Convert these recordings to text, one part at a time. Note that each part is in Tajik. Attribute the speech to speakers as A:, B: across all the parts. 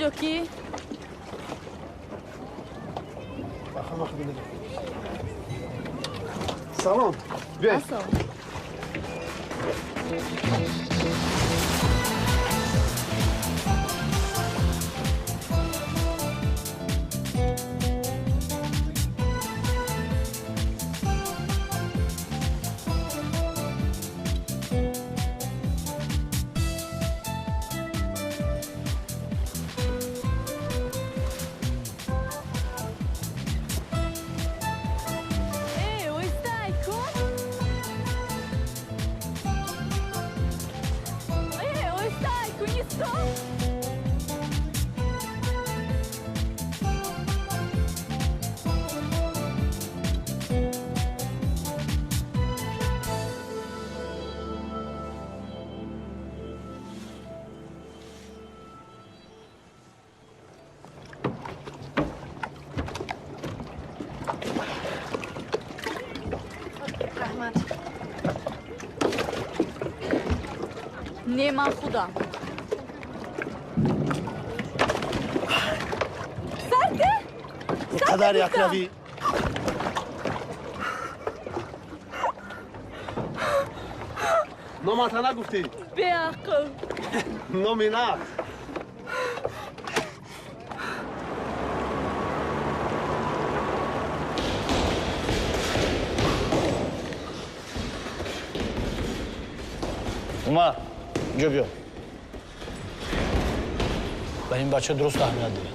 A: Инҷо кӣ?
B: Салом. Биёед.
A: Салом. Не, ман худам. Сарде?
B: Қадар якравӣ. Номата нагуфтӣ?
A: Беақл.
B: Номи нағз.
C: Умар, инҷо биё. Ба ин бача дуруст аҳамият диҳ.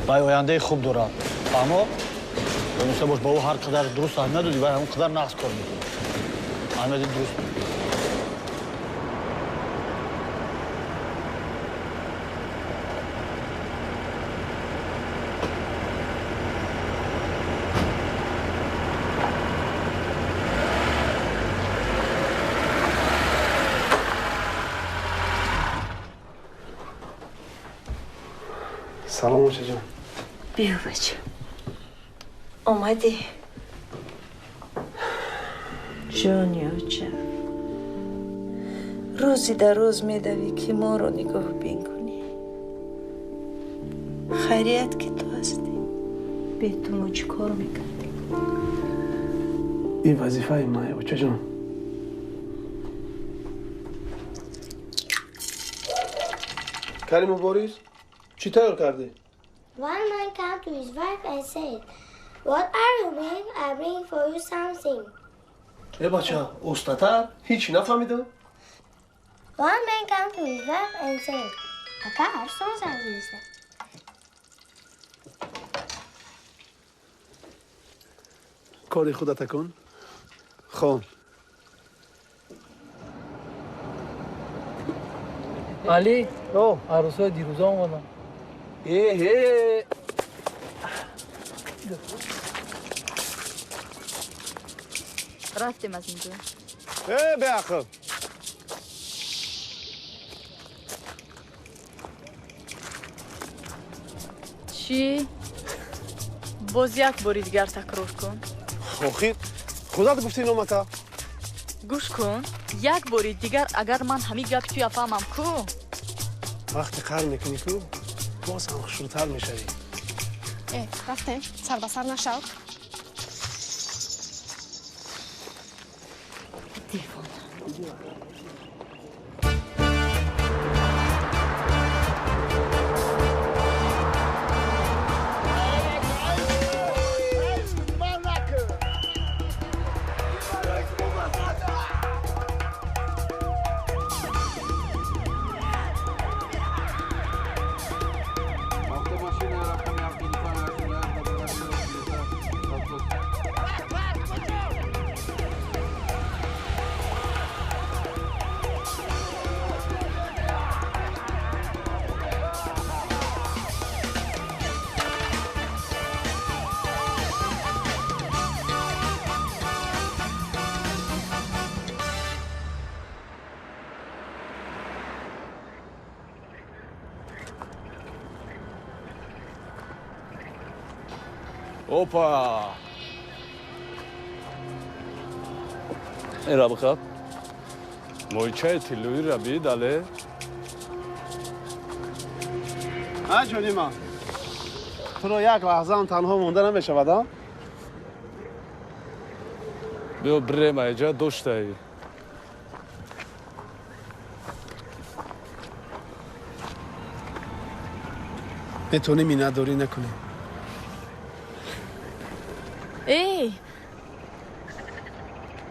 C: Вай ояндаи хуб дорад. Фаҳмо? Дониста бош, ба ӯ ҳар қадар дуруст аҳамият додӣ, вай ҳамон қадар нағз кор мекунад. Аҳамияти дуруст.
B: Салом, очаҷон.
D: Биё, бача. Омадӣ. Ҷони оча. Рӯзи дар рӯз медавӣ, ки моро нигоҳбин кунӣ. Хайрият, ки ту ҳастӣ. Бе ту мо чӣ кор мекардем?
B: Ин вазифаи ман, очаҷон. Кариму Борис, чӣ тайёр кардӣ?
E: One man came to his wife and said, What are you bringing? I bring for you something.
B: Э бача, остатар, ҳеҷ нафаҳмидам.
E: One man came to his wife and said, Ака, арсон сабзиста.
B: Кори худата кун. Хон.
F: Али, арӯсҳои дирӯза омаданд.
B: Эҳе!
A: Рафтем аз инҷо.
B: Э, беақл!
A: Чӣ? Боз як бори дигар такрор кун.
B: Охир, худат гуфтӣ номата.
A: Гӯш кун, як бори дигар агар ман ҳамин гапи туя фаҳмам ку?
B: Вақте қар мекунӣ ку, боз ҳам хушрӯтар мешавӣ.
G: Э, рафтем, сар ба сар нашав.
D: Девона.
H: Опа! Эра бихаб. Моҳичаи тиллоира бидале.
B: А ҷони ман, туро як лаҳзаам танҳо монда намешавад, а?
H: Биё бирем айҷа доштаи.
B: Метавонӣ миннатдорӣ накунӣ.
A: Эй,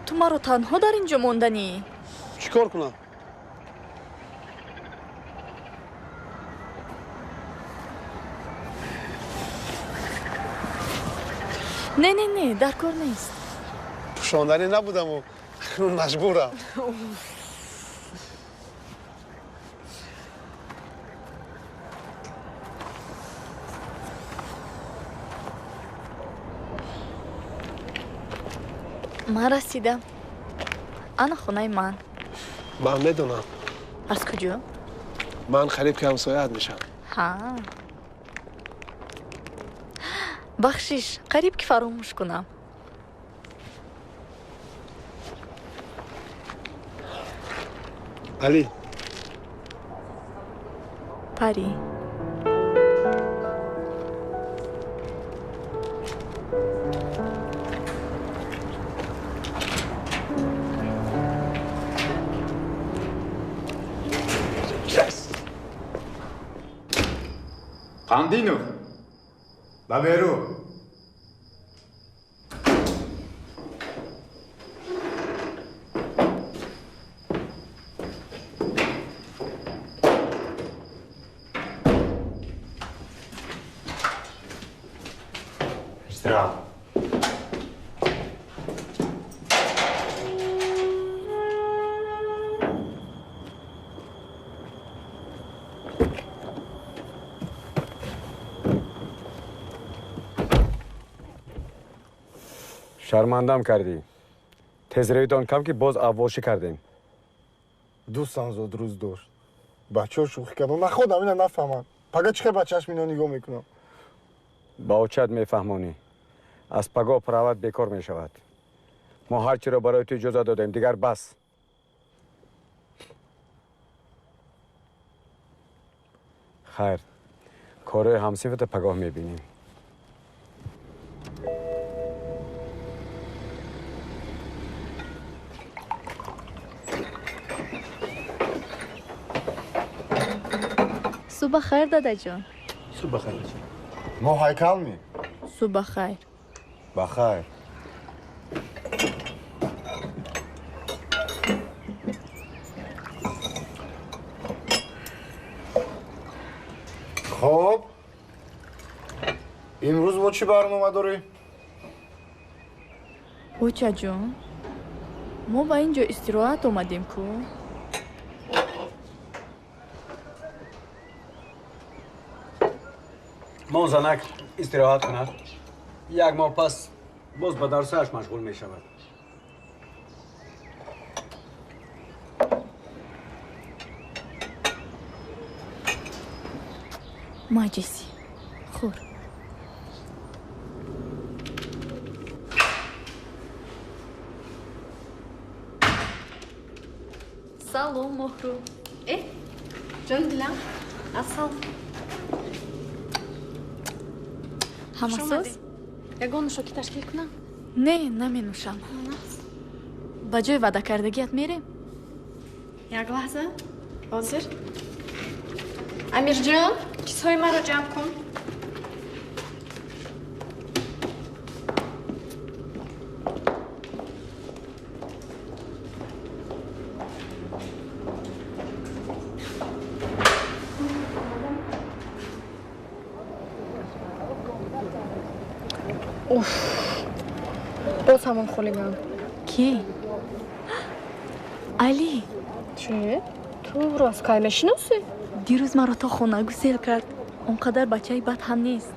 A: ту маро танҳо дар ин ҷо монданӣ?
B: Чӣ кор кунам?
A: Не, не, не, дар кор нест.
B: Пӯшонданӣ набудаму маҷбурам.
A: Ман расидам. Ана хонаи ман.
B: Ман медонам.
A: Аз куҷо?
B: Ман қариб ки ҳамсояат мешавам.
A: Ҳа. Бахшиш, қариб ки фаромӯш кунам.
B: Алӣ.
A: Парӣ.
I: Қандинов, ба берун. Истироҳат.
J: Шармандам кардӣ. Тезравитон кам ки боз аввошӣ кардем.
K: Дӯстам зодрӯз дошт. Бачаҳо шӯхӣ карданд. Ман худам ина нафаҳмам. Пага чӣ хел ба чашми ино нигоҳ мекунам?
J: Ба очат мефаҳмонӣ. Аз пагоҳ прават бекор мешавад. Мо ҳар чиро барои ту иҷоза додем, дигар бас. Хайр, корҳои ҳамсинфата пагоҳ мебинем.
A: Субҳ хайр, дадаҷон.
B: Субҳ хайр, бача.
K: Мо ҳайкал ми?
A: Субҳ хайр.
K: Ба хайр. Хоб, имрӯз бо чӣ барнома дорӣ?
A: Очаҷон, мо ба ин ҷо истироҳат омадем ку?
J: Мо занак истироҳат кунад, як моҳ пас боз ба дарсааш машғул мешавад.
A: Маҷиси, хӯр. Салом, Моҳру.
G: Э, ҷон дилам, асал.
A: Ҳамасоз?
G: Ягон нӯшокӣ ташкил кунам?
A: Не, наменӯшам. Ба ҷои ваъдакардагиат мерем?
G: Як лаҳза, ҳозир. Амирҷон, чизҳои маро ҷамъ кун. Уф, боз ҳамон хулиган.
A: Кӣ? Алӣ.
G: Чӣ? Ту ӯро аз кай мешиносӣ?
A: Дирӯз маро то хона гусел кард. Он қадар бачаи бад ҳам нест.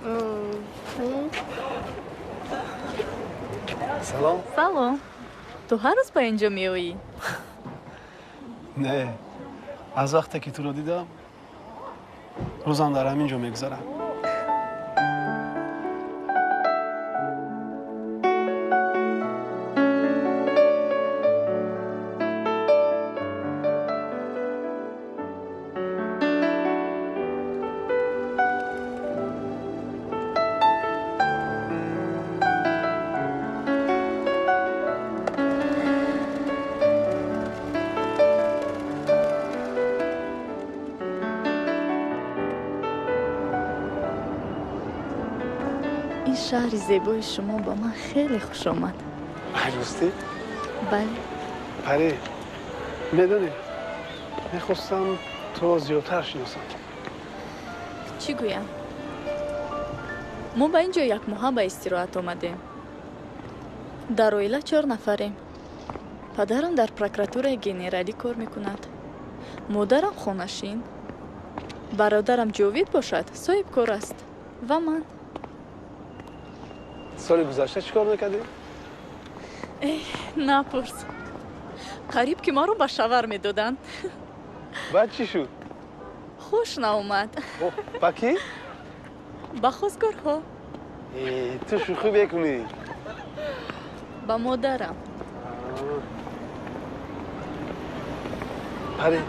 B: Салом.
A: Салом. Ту ҳар рӯз ба ин ҷо меоӣ?
B: Не, аз вақте ки туро дидам, рӯзам дар ҳамин ҷо мегузарад.
A: Ин шаҳри зебои шумо ба ман хеле хуш омад.
B: Ростӣ?
A: Бале.
B: Парӣ, медонӣ, мехостам туро зиёдтар шиносам.
A: Чӣ гӯям? Мо ба ин ҷо якмоҳа ба истироҳат омадем. Дар оила чор нафарем. Падарам дар прокуратураи генералӣ кор мекунад, модарам хонашин, бародарам Ҷовид бошад соҳибкор аст ва ман.
B: Соли гузашта чӣ кор мекардӣ?
A: Эҳ, напурс. Қариб ки маро ба шавар медоданд.
B: Баъд чӣ шуд?
A: Хуш наомад.
B: Ба кӣ?
A: Ба хостгорҳо.
B: Ту шӯхӣ мекунӣ.
A: Ба модарам.
B: Парӣ,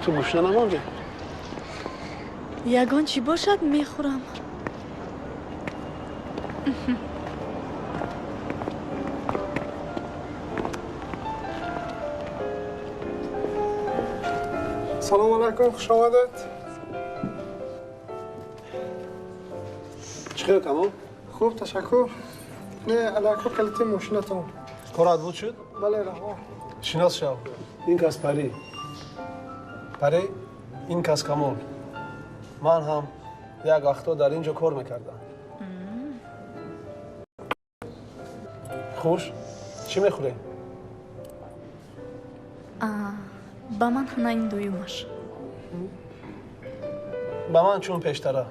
B: ту гушна намондӣ?
A: Ягон чӣ бошад, мехӯрам.
K: Салом алайкум, хуш омадед.
B: Чӣ хел, Камол?
K: Хуб, ташаккур. Не, алайкум, калити мошинатон.
B: Корат буд шуд?
K: Бале, раҳмат.
B: Шинос шав. Ин кас Парӣ. Парӣ, ин кас Камол. Ман ҳам як вақто дар ин ҷо кор мекардам. Хуш, чӣ мехӯрем?
A: Ба ман ҳана ин дуюмаш.
B: Ба ман чун пештара.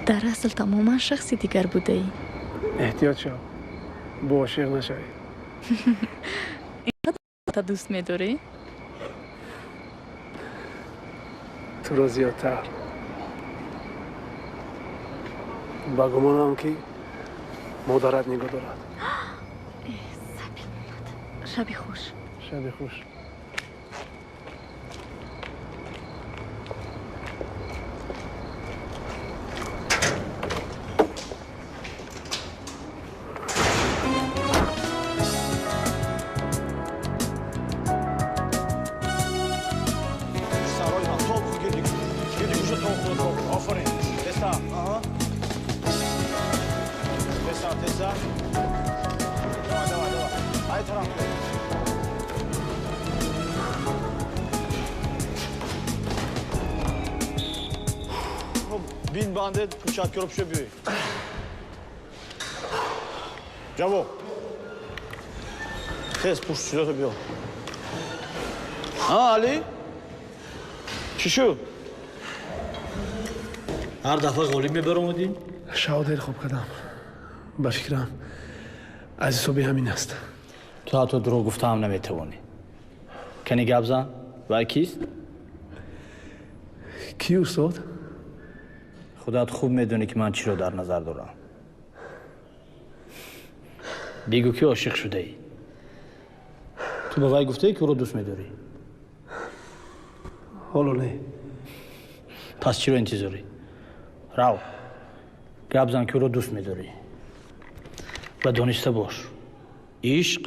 A: Дар асл тамоман шахси дигар будаӣ.
B: Эҳтиёт шав, бо ошиқ нашавӣ.
A: Инқадр дӯст медорӣ?
B: Туро зиёдтар. Ба гумонам, ки модарат нигоҳ дорад.
A: Шаби хуш.
B: Шаби хуш.
C: Перчаткиро пӯша, биёй. Ҷавоб. Тез пушт чизото биё. Ҳа, Али? Чӣ шуд? Ҳар дафъа ғолиб мебаромадӣ?
B: Шав дер хоб кардам. Ба фикрам, аз ҳисоби ҳамин аст.
C: Ту ҳатто дурӯғ гуфтаам наметавонӣ. Кани гап зан, вай кист?
B: Ки, устод?
C: Худат хуб медонӣ, ки ман чиро дар назар дорам. Бигӯ, ки ошиқ шудаӣ. Ту ба вай гуфтаӣ, ки ӯро дӯст медорӣ?
B: Ҳоло не.
C: Пас чиро интизорӣ? Рав, гап зан, ки ӯро дӯст медорӣ. Ва дониста бош, ишқ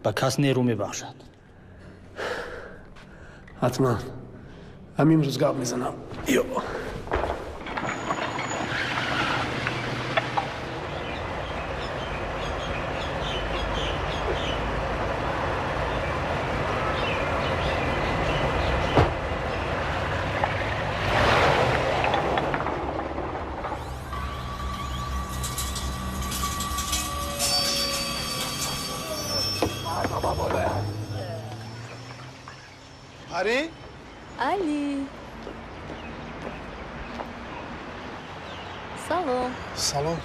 C: ба кас нерӯ мебахшад.
B: Ҳатман, ҳамин рӯз гап мезанам. Ё. Пари?
A: Али. Салом.
B: Салом.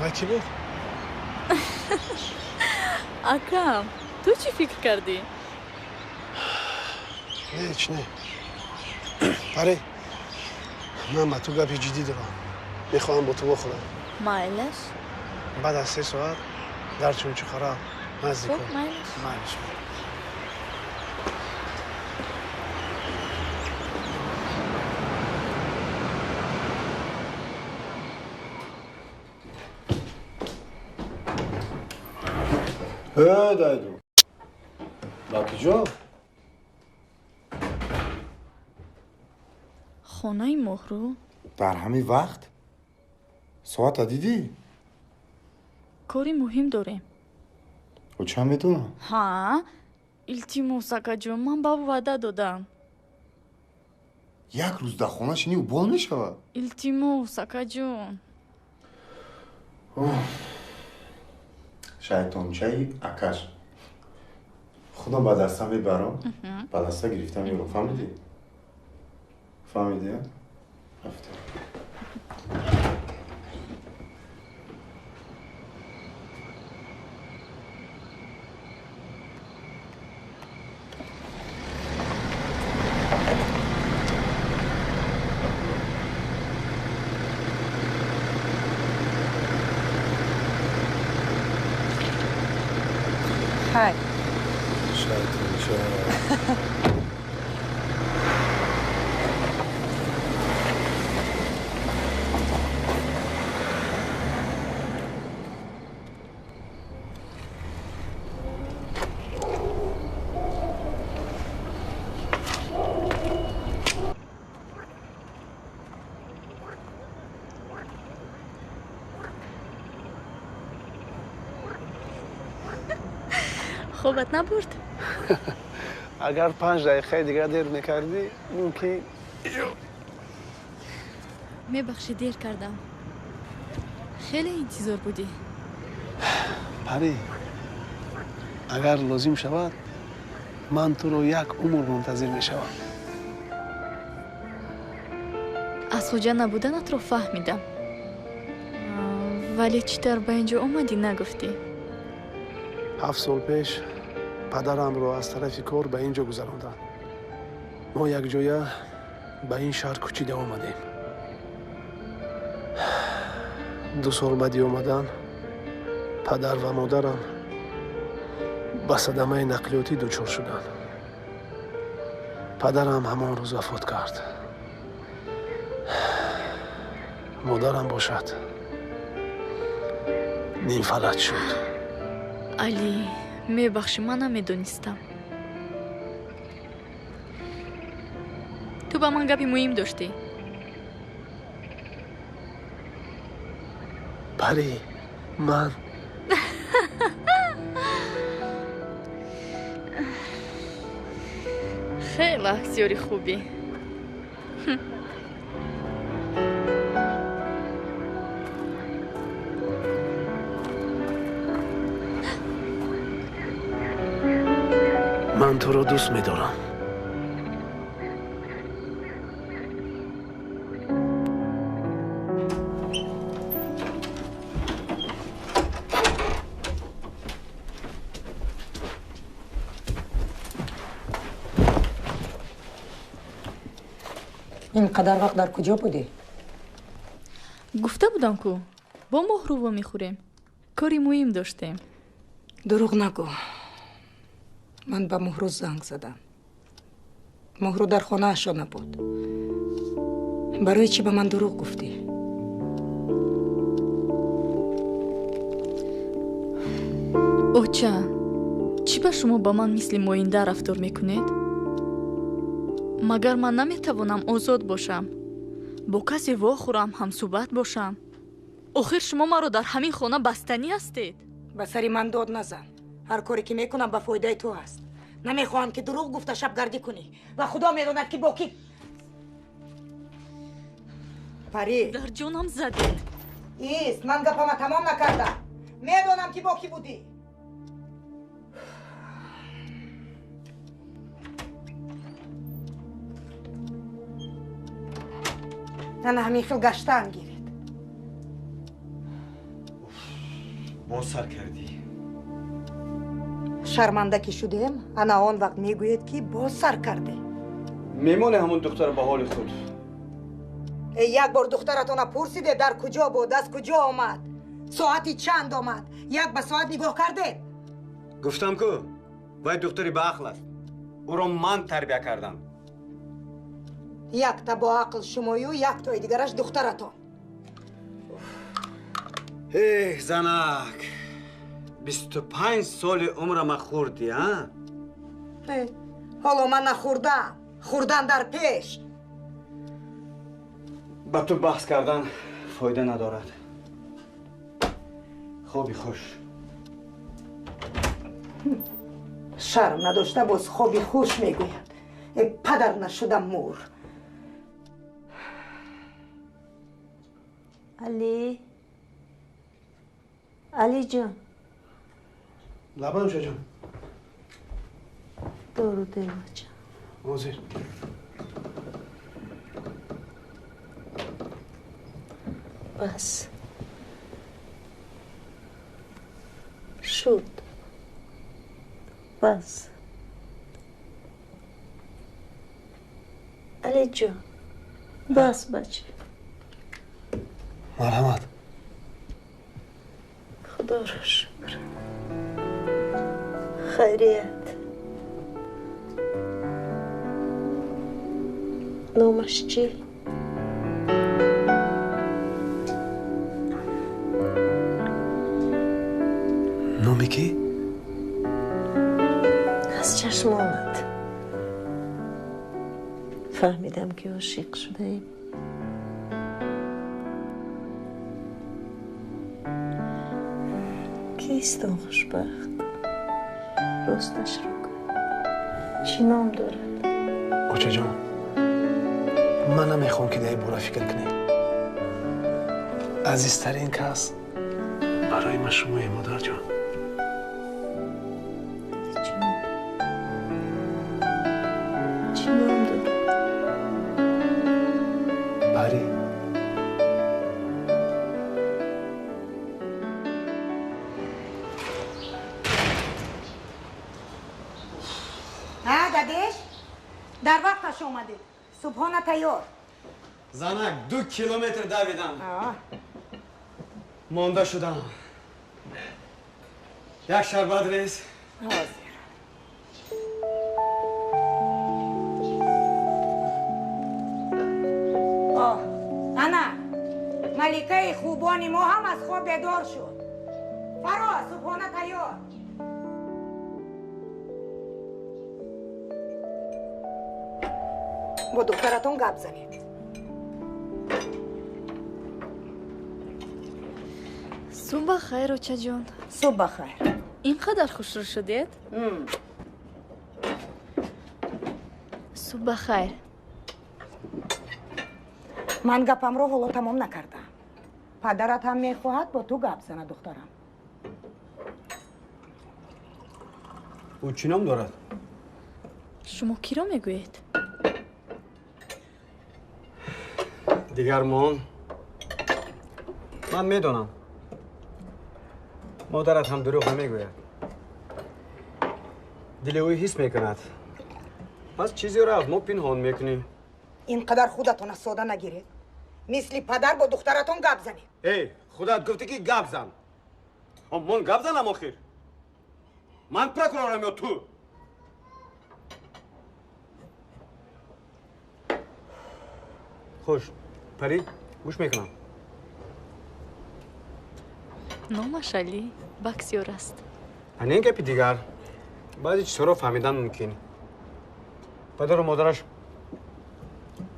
B: Вай кӣ буд?
A: Акам, ту чӣ фикр кардӣ?
B: Не, ҳеч не. Пари, ман ба ту гапи ҷиддӣ дорам. Мехоҳам бо ту вохӯрам.
A: Майлаш?
B: Баъд аз 3 соат дар Чунчуқара, назди
A: Хуб, майлаш.
B: Майлаш.
K: Э, дайду. Ба куҷо?
A: Хонаи Моҳрӯ.
I: Дар ҳамин вақт? Соата дидӣ?
A: Кори муҳим дорем.
I: Ӯ чанд медонам?
A: Ҳа, илтимос, акаҷон, ман ба ӯ ваъда додам.
I: Як рӯз дар хона шинӣ, ӯ бол мешавад.
A: Илтимос, акаҷон.
I: Шайтончаи акаш. Худам ба даста мебарам, ба даста гирифта меёрам. Фаҳмидӣ? Фаҳмидӣ? Рафта.
D: Хай.
K: Шайтонча.
A: Хобат набурд?
B: Агар 5 дақиқаи дигар дер мекардӣ, мумкин.
A: Мебахшӣ, дер кардам. Хеле интизор будӣ.
B: Пари, агар лозим шавад, ман туро як умр мунтазир мешавам.
A: Аз хоҷа набуданатро фаҳмидам, вале чӣ тавр ба ин ҷо омадӣ, нагуфтӣ.
B: 7 сол пеш падарамро аз тарафи кор ба ин ҷо гузаронданд. Мо якҷоя ба ин шаҳр кӯчида омадем. 2 сол баъди омадан падар ва модарам ба садамаи нақлиётӣ дучор шуданд. Падарам ҳамон рӯз вафот кард, модарам бошад, нимфалаҷ шуд.
A: Али, мебахшӣ, ман намедонистам. Ту ба ман гапи муҳим доштӣ.
B: Пари, ман
A: Хеле актёри хубӣ.
B: Ман туро дӯст медорам.
L: Ин қадар вақт дар куҷо будӣ?
A: Гуфта будам, ку бо Моҳрӯ вомехӯрем. Кори муҳим доштем.
L: Дурӯғ нагӯ. Ман ба Моҳрӯ занг задам. Моҳрӯ дар хонаашо набуд. Барои чӣ ба ман дурӯғ гуфтӣ?
A: Оча, чӣ ба шумо ба ман мисли моинда рафтор мекунед? Магар ман наметавонам озод бошам, бо касе вохӯрам, ҳамсӯҳбат бошам? Охир шумо маро дар ҳамин хона бастанӣ ҳастед.
L: Ба сари ман дод назан. Ҳар коре ки мекунам, ба фоидаи ту аст. Намехоҳам, ки дурӯғ гуфта шабгардӣ кунӣ ва худо медонад, ки бо кӣ. Парӣ,
A: дар ҷонам задед.
L: Ист, ман гапама тамом накардам. Медонам, ки бо кӣ будӣ. Ана ҳамин хел гаштаам гиред.
J: Боз сар кардӣ.
L: Шарманда ки шудем, ана он вақт мегӯед, ки боз сар кардем.
J: Мемоне ҳамон духтара ба ҳоли худ.
L: Як бор духтаратона пурсиде, дар куҷо буд, аз куҷо омад, соати чанд омад? Як ба соат нигоҳ кардед?
J: Гуфтам ку, вай духтари баақл аст. Ӯро ман тарбия кардам.
L: Якта бо ақл шумою, яктои дигараш духтаратон.
J: Эҳ, занак, 25 соли умрама хӯрдӣ, а?
L: Ҳоло ман нахӯрдам, хӯрдан дар пеш.
J: Ба ту баҳс кардан фоида надорад. Хоби хуш.
L: Шарм надошта боз хоби хуш мегӯяд. Э, падар нашуда мур.
D: Алӣ, Алиҷон.
B: Лабай, очаҷон.
D: Дору де, бача.
B: Ҳозир.
D: Бас шуд, бас. Алиҷон, бас, бача.
B: Марҳамат.
D: Худоро шукр, хайрият. Номаш чӣ?
B: Номи кӣ?
D: Аз чашмонат фаҳмидам, ки ошиқ шудаем. Кист он хушбахт? Росташро гӯ, чӣ ном дорад?
B: Очаҷон, ман намехоҳам, ки дар ин бора фикр кунем. Азизтарин кас барои ман шумоe, модарҷон.
D: Чӣ ном дорад?
B: Парӣ.
L: Дадеш, дар вақташ омадед. Субҳона тайёр.
J: Занак, 2 километр давидам, монда шудам. Як шарбат рез.
L: Ҳозир. Оҳ, ана маликаи хубони мо ҳам аз хоб бедор шуд. Фаро, субҳона тайёр. Бо духтаратон гап занед.
A: Субҳ ба хайр, очаҷон.
L: Субҳ ба хайр.
A: Ин қадар хушрӯ шудед. Субҳ ба хайр.
L: Ман гапамро ҳоло тамом накардам. Падарат ҳам мехоҳад бо ту гап занад, духтарам.
J: Ӯ чӣ ном дорад?
A: Шумо киро мегӯед?
J: Дигар мон, ман медонам, модарат ҳам дурӯғ намегӯяд. Дили ӯ ҳис мекунад, пас чизеро аз мо пинҳон мекунӣ.
L: Инқадар худатона сода нагиред. Мисли падар бо духтаратон гап занед.
J: Эй, худат гуфтӣ ки гап зан. Мон гап занам охир. Ман прокурорам ё ту? Хуш, Пари, гӯш мекунам.
A: Номаш Али, боксёр аст.
J: Ана ин гапи дигар. Баъзе чизҳоро фаҳмидан мумкин. Падару модараш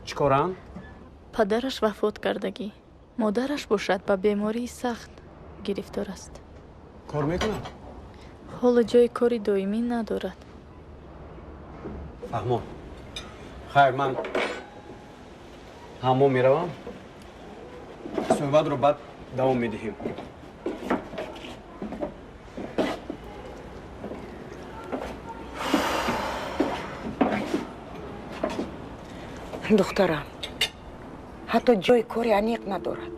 J: чӣ коранд?
A: Падараш вафот кардагӣ. Модараш бошад ба бемории сахт гирифтор аст.
J: Кор мекунад?
A: Ҳоло ҷои кори доимӣ надорад.
J: Фаҳмон. Хайр, ман ҳаммом меравам. Суҳбатро баъд давом медиҳем.
L: Духтарам, ҳатто ҷои кори аниқ надорад.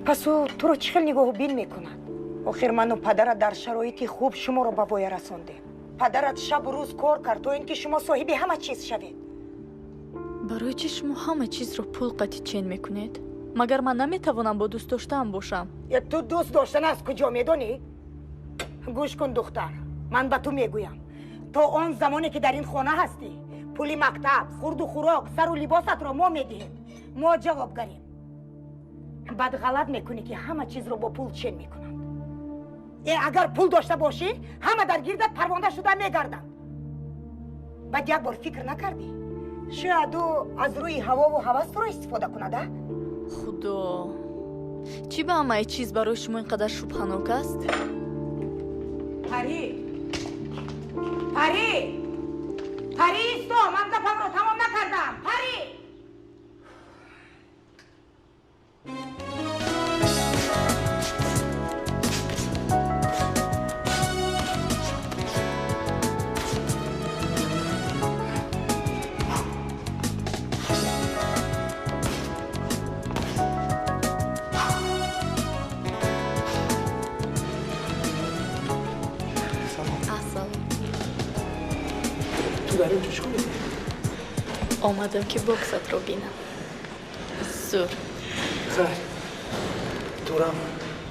L: Пас ӯ туро чӣ хел нигоҳубин мекунад? Охир ману падарат дар шароити хуб шуморо ба воя расондем. Падарат шабу рӯз кор кард то ин ки шумо соҳиби ҳама чиз шавед.
A: Барои чӣ шумо ҳама чизро пул қатӣ чен мекунед? Магар ман наметавонам бо дӯст доштаам бошам?
L: Ту дӯст доштан аз куҷо медонӣ? Гӯш кун, духтар, ман ба ту мегӯям. То он замоне ки дар ин хона ҳастӣ, пули мактаб, хурду хӯрок, сару либосатро мо медиҳем. Мо ҷавобгарем. Баъд ғалат мекунӣ ки ҳама чизро бо пул чен мекунанд. Агар пул дошта бошӣ, ҳама дар гирдат парвонда шуда мегарданд. Баъд як бор фикр накардӣ? Шояд ӯ аз рӯи ҳавову ҳавас туро истифода кунад, а?
A: Худо, чӣ ба ҳамаи чиз барои шумо ин қадар шубҳанок аст?
L: Пари! Пари! Пари, исто! Ман гапамро тамом накардам! Пари!
A: Омадам ки боксатро бинам. Зур.
B: Хайр, турам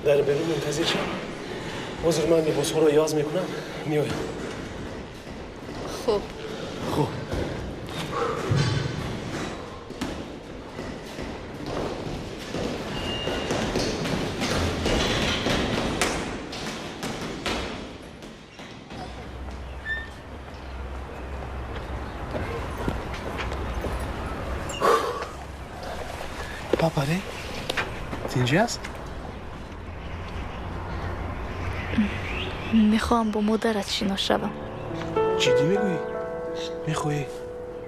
B: дар берун мунтазир шав. Ҳозир ман либосҳоро иваз мекунам, меоям.
A: Хуб.
B: Хуб. Пари, тинҷӣ аст?
A: Мехоҳам бо модарат шинос шавам.
B: Ҷиддӣ мегӯӣ? Мехоҳӣ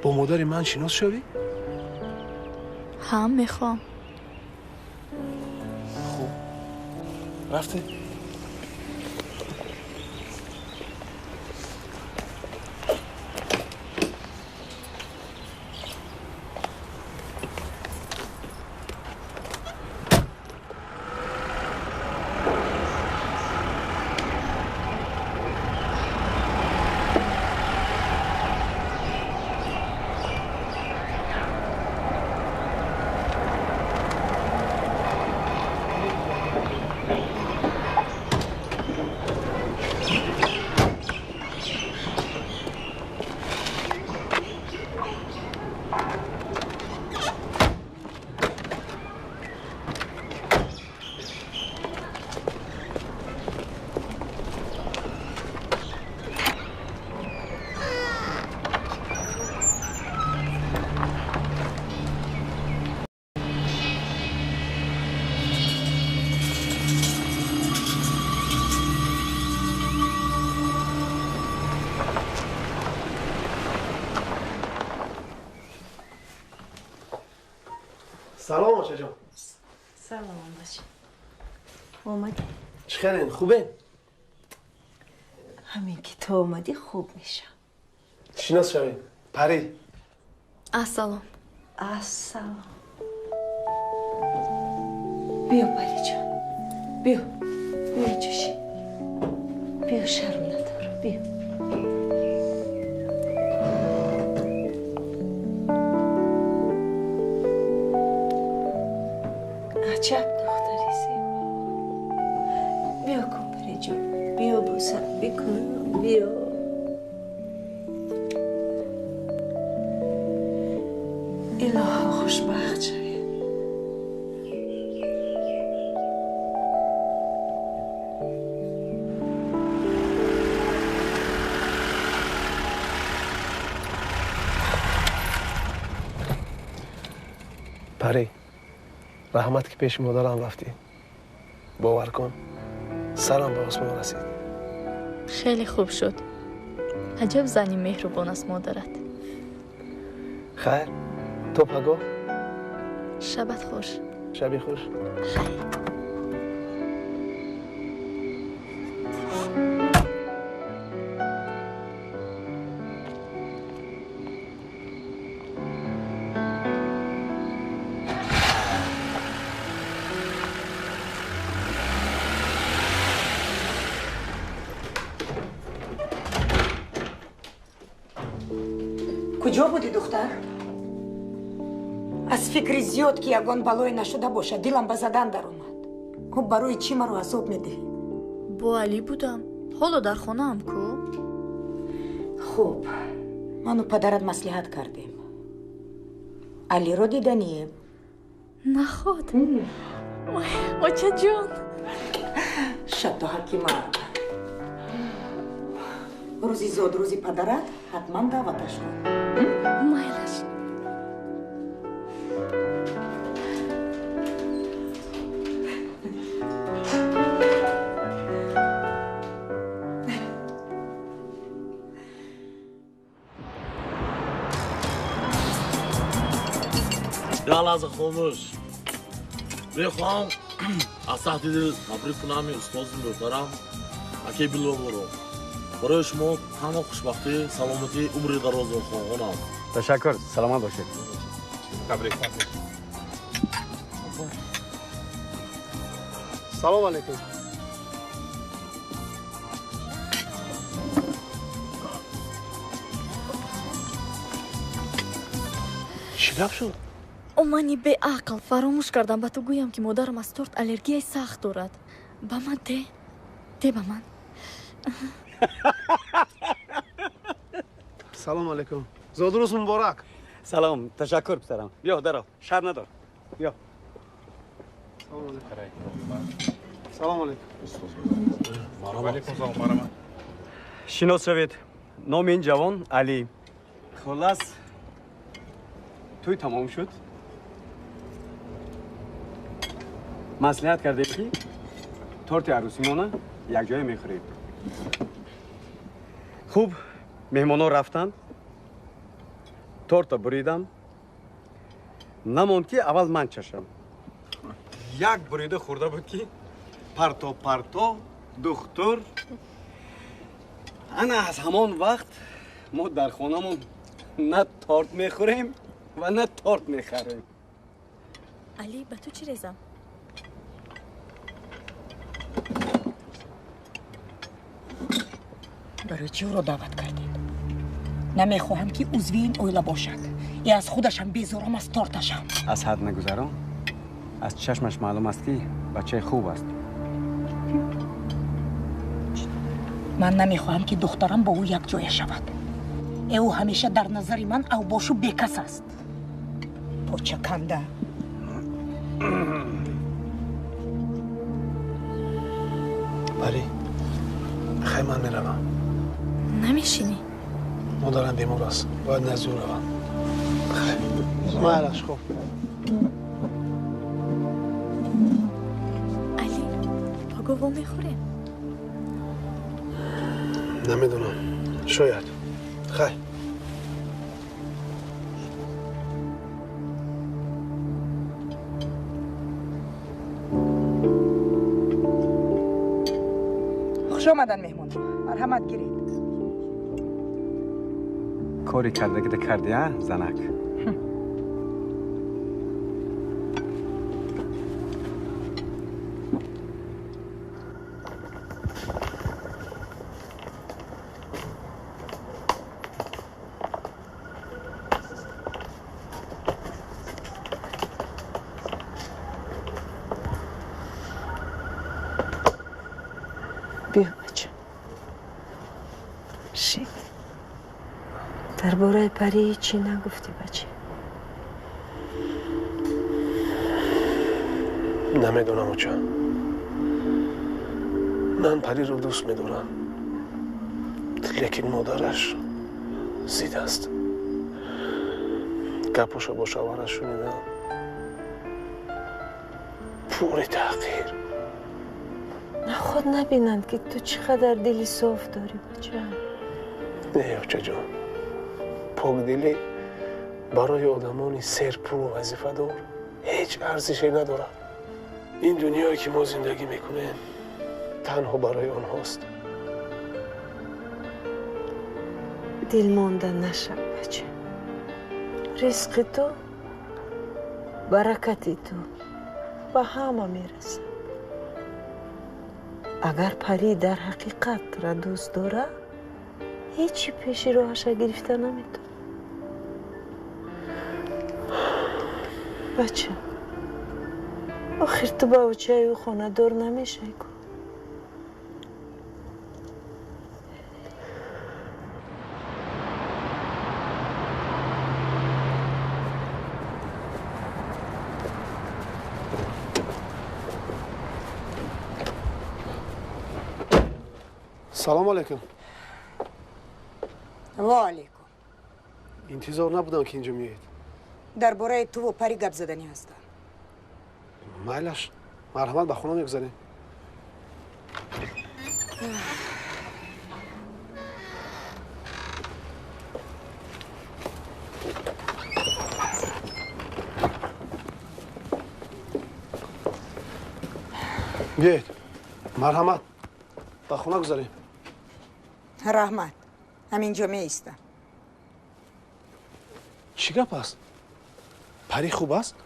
B: бо модари ман шинос шавӣ?
A: Ҳа, мехоҳам.
B: Хуб, рафтем. Салом, очаҷон.
D: Салом, бача. Омадӣ?
B: Чӣ хелен, хубен?
D: Ҳамин ки ту омадӣ хуб мешам.
B: Шинос шавем. Пари.
A: Ассалом.
D: Ассалом. Биё, Париҷон. Биё. Биё, ҷӯши. Биё, шарм надор. Биё. Аҷаб духтари зебо. Биё кун, Париҷон, биё бусам бикун, биё. Илоҳо хушбахт шавед.
B: Парӣ, раҳмат ки пеши модарам рафтӣ. Бовар кун, сарам ба осмон расид.
A: Хеле хуб шуд. Аҷаб зани меҳрубон аст модарат.
B: Хайр, то пагоҳ.
A: Шабат хуш.
B: Шаби хуш.
A: Хайр.
L: Куҷо будӣ, духтар? Аз фикри зиёд ки ягон балое нашуда бошад, дилам ба задан даромад. Хуб, барои чӣ маро азоб медиҳӣ?
A: Бо Алӣ будам. Ҳоло дар хонаам ку?
L: Хуб, ману падарат маслиҳат кардем. Алиро диданием.
A: Наход. Ой, очаҷон.
L: Шадду ҳакима. Рӯзи зодрӯзи падарат ҳатман даъваташ кун.
A: Майлаш.
M: Як лаҳза хомӯш. Мехоҳам аз таҳти дил табрик кунам устози мӯҳтарам акаи Билолро. Барои шумо танҳо хушбахтӣ, саломатӣ, умри дарозро хоҳонам.
J: Ташаккур, саломат бошед.
H: Табрик.
B: Салом алейкум. Чӣ гап шуд?
A: О, мани беақл, фаромӯш кардам ба ту гӯям ки модарам аз торт аллергияи сахт дорад. Ба ман де, де ба ман.
B: Салом алейкум. Зодрӯз муборак.
J: Салом, ташаккур писарам. Биё, даро, шар надор. Биё.
B: Салом алейкум. Салом алейкум.
H: Алейкум салом, марҳамат.
J: Шинос шавед. Номи ин ҷавон Алӣ. Хуллас, тӯй тамом шуд. Маслиҳат кардем ки торти арӯсимона якҷоя мехӯрем. Хуб, меҳмонҳо рафтанд. Торта буридам. Намонд ки аввал ман чашам. Як бурида хӯрда буд ки парто парто духтур. Ана аз ҳамон вақт мо дар хонамон на торт мехӯрем ва на торт мехарем.
A: Алӣ, ба ту чӣ резам?
L: Барои чӣ ӯро даъват кардед? Намехоҳам ки узви ин оила бошад. Е аз худашам безорам, аз торташам.
J: Аз ҳад нагузарон. Аз чашмаш маълум аст ки бачаи хуб аст.
L: Ман намехоҳам ки духтарам бо ӯ якҷоя шавад. Ӯ ҳамеша дар назари ман авбошу бекас аст. Почаканда.
B: Парӣ, хай ман меравам.
A: Намешинӣ?
B: Модарам бемор аст, бояд назди ӯ равам. Майлаш, хуб.
A: Алӣ, паго вомехӯрем?
B: Намедонам, шояд. Хай.
L: Хуш омадан меҳмон. Марҳамат гиред.
J: Кори кардагида карди, а, занак?
D: Дар бораи Парӣ ҳеччӣ нагуфтӣ, бача.
B: Намедонам, оча. Ман Париро дӯст медорам, лекин модараш зид аст. Гапоша бо шавҳараш шунидам. Пури таҳқир.
D: Наход набинанд, ки ту чӣ қадар дили соф дорӣ, бача.
B: Не, очаҷон, покдилӣ барои одамони серпулу вазифадор ҳеҷ арзише надорад. Ин дунёе ки мо зиндагӣ мекунем, танҳо барои онҳост.
D: Дилмонда нашав, бача. Ризқи ту, баракати ту ба ҳама мерасад. Агар Парӣ дар ҳақиқат тура дӯст дорад, ҳечи пеши роҳаша гирифта наметавонад. Бача, охир ту ба очаи ӯ хонадор намешавӣ ку.
B: Салом алейкум.
L: Ва алейкум.
B: Интизор набудам, ки инҷо меоед.
L: Дар бораи туву Парӣ гап заданӣ ҳастам.
B: Майлаш, марҳамат, ба хона мегузарем. Биёед, марҳамат, ба хона гузарем.
L: Раҳмат, ҳаминҷо меистам.
B: Чӣ гап аст? Парӣ хуб аст?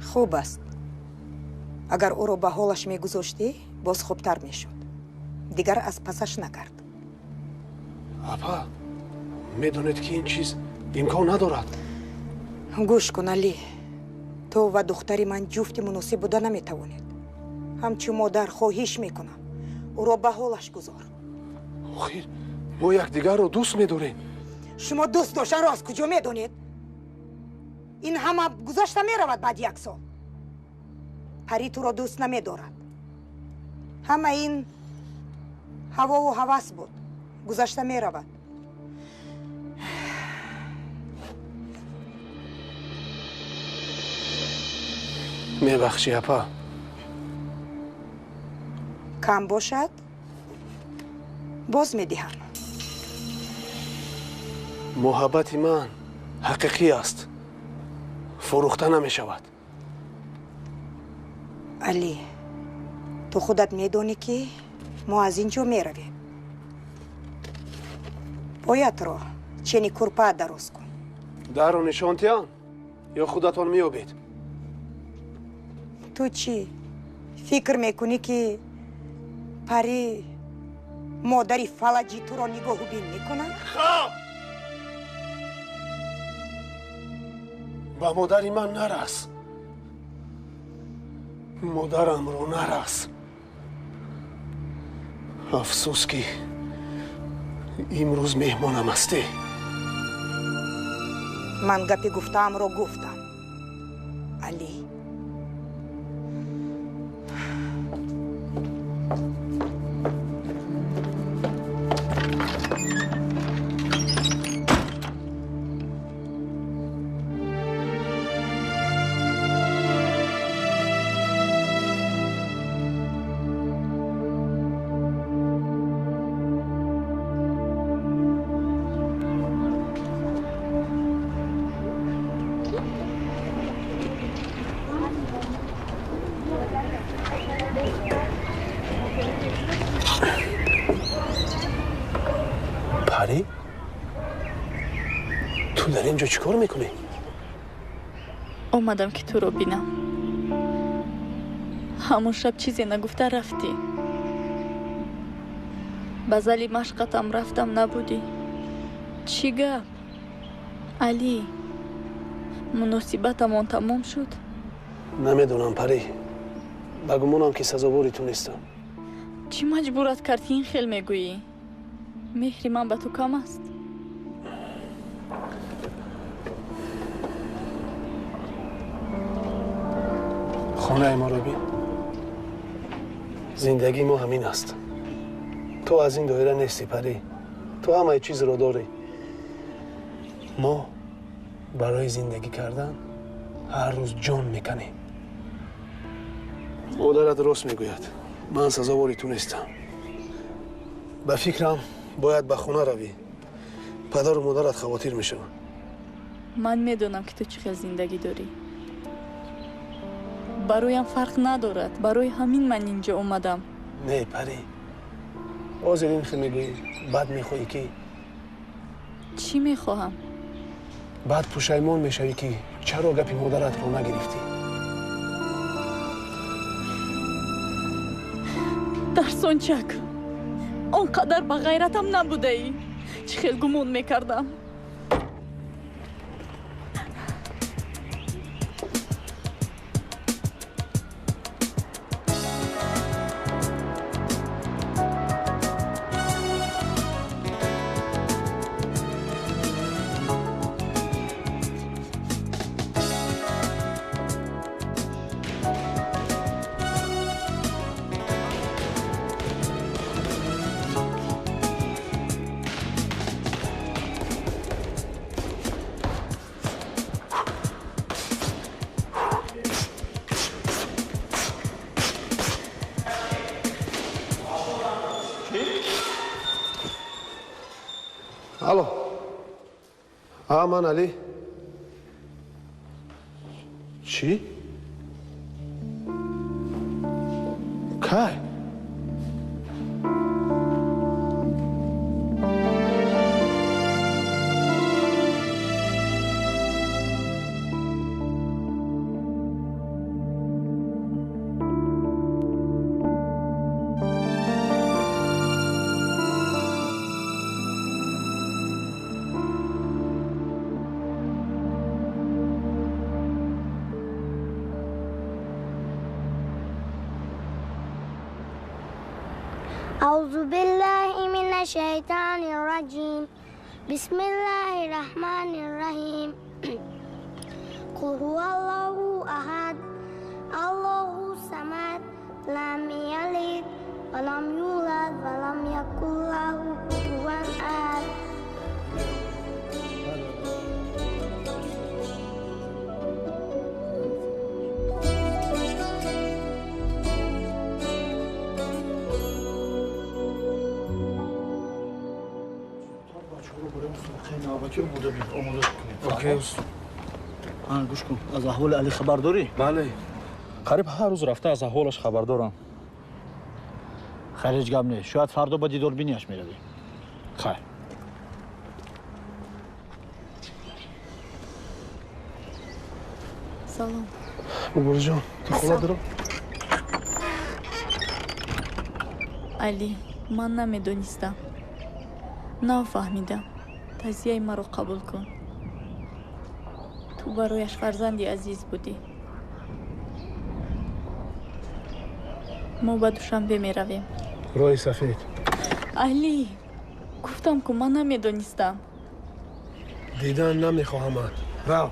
L: Хуб аст. Агар ӯро ба ҳолаш мегузоштӣ, боз хубтар мешуд. Дигар аз пасаш накард.
B: Апа, медонед, ки ин чиз имкон надорад.
L: Гӯш кун, Алӣ. Ту ва духтари ман ҷуфти муносиб буда наметавонед. Ҳамчун модар хоҳиш мекунам, ӯро ба ҳолаш гузор.
B: Охир, мо якдигарро дӯст медорем.
L: Шумо дӯст доштанро аз куҷо медонед? Ин ҳама гузашта меравад баъди як сол. Парӣ туро дӯст намедорад. Ҳама ин ҳавову ҳавас буд, гузашта меравад.
B: Мебахшӣ, апа.
L: Кам бошад, боз медиҳам.
B: Муҳаббати ман ҳақиқӣ аст, фурӯхта намешавад.
L: Алӣ, ту худат медонӣ, ки мо аз ин ҷо меравем. Поятро чени курпа дароз кун.
B: Дарро нишон тиҳам ё худатон меёбед?
L: Ту чӣ фикр мекунӣ, ки Парӣ модари фалаҷи туро нигоҳу бин мекунад?
B: Хоб! Ба модари ман нарас. Модарамро нарас. Афсӯс, ки имрӯз меҳмонам ҳастӣ.
L: Ман гапи гуфтаамро гуфтам, Алӣ.
B: Парӣ, ту дар ин ҷо чӣ кор мекунӣ?
A: Омадам, ки туро бинам. Ҳамон шаб чизе нагуфта рафтӣ. Ба зали машқатам рафтам, набудӣ. Чӣ гап, Алӣ? Муносибатамон тамом шуд?
B: Намедонам, Парӣ. Ба гумонам, ки сазовори ту нестам.
A: Чӣ маҷбурат кард, ки ин хел мегӯӣ? Меҳри ман ба ту кам аст?
B: Хонаи моро бин. Зиндагии мо ҳамин аст. Ту аз ин доира нестӣ, Парӣ. Ту ҳамаи чизро дорӣ. Мо барои зиндагӣ кардан ҳар рӯз ҷон меканем. Модарат рост мегӯяд. Ман сазовори ту нестам. Ба фикрам бояд ба хона равӣ. Падару модарат хавотир мешаванд.
A: Ман медонам, ки ту чӣ хел зиндагӣ дорӣ. Бароям фарқ надорад. Барои ҳамин ман инҷо омадам.
B: Не, Парӣ. Ҳозир ин хел мегӯӣ, баъд мехоҳӣ ки
A: Чӣ мехоҳам?
B: Баъд пушаймон мешавӣ, ки чаро гапи модаратро нагирифтӣ.
A: Дарсончак, он қадар ба ғайратам набудаӣ. Чӣ хел гумон мекардам.
B: Алло. А, ман Али. Чӣ? Кай?
E: أعوذ بالله من الشيطان الرجيم. بسم الله الرحمن الرحيم. قل هو الله أحد، الله الصمد، لم يلد ولم يولد ولم يكن له كفوا أحد.
C: Гӯш кун, аз аҳволи Али хабар дорӣ?
H: Бале, қариб ҳар рӯз рафта аз аҳволаш хабар дорам.
C: Хайр, ҳеҷ гап нест. Шояд фардо ба дидорбинияш меравӣ. Хайр.
A: Салом.
B: Муборизҷон, ту хона даро?
A: Али, ман намедонистам. Нав фаҳмидам. Тазияи маро қабул кун. Ту барояш фарзанди азиз будӣ. Мо ба Душанбе меравем.
B: Роҳи сафед.
A: Али, гуфтам, ку ман намедонистам.
B: Дидан намехоҳамад. Рав.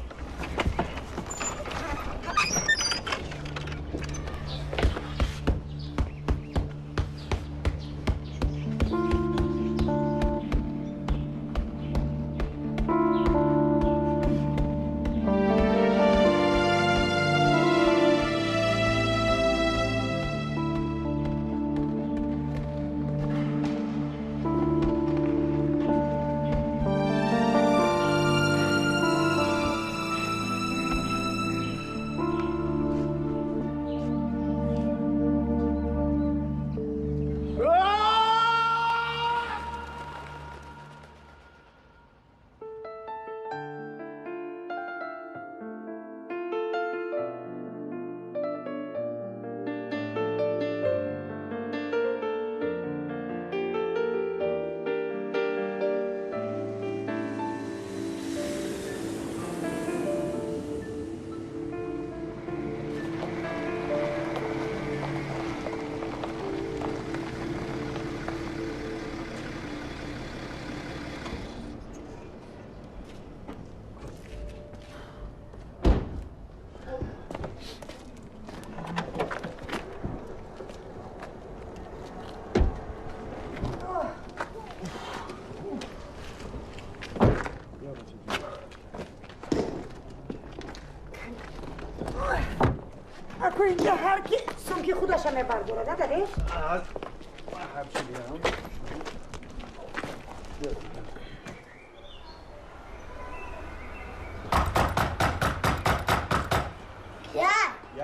L: Ако инҷа ҳар ки сумки худаша мебардорад, а дадеш?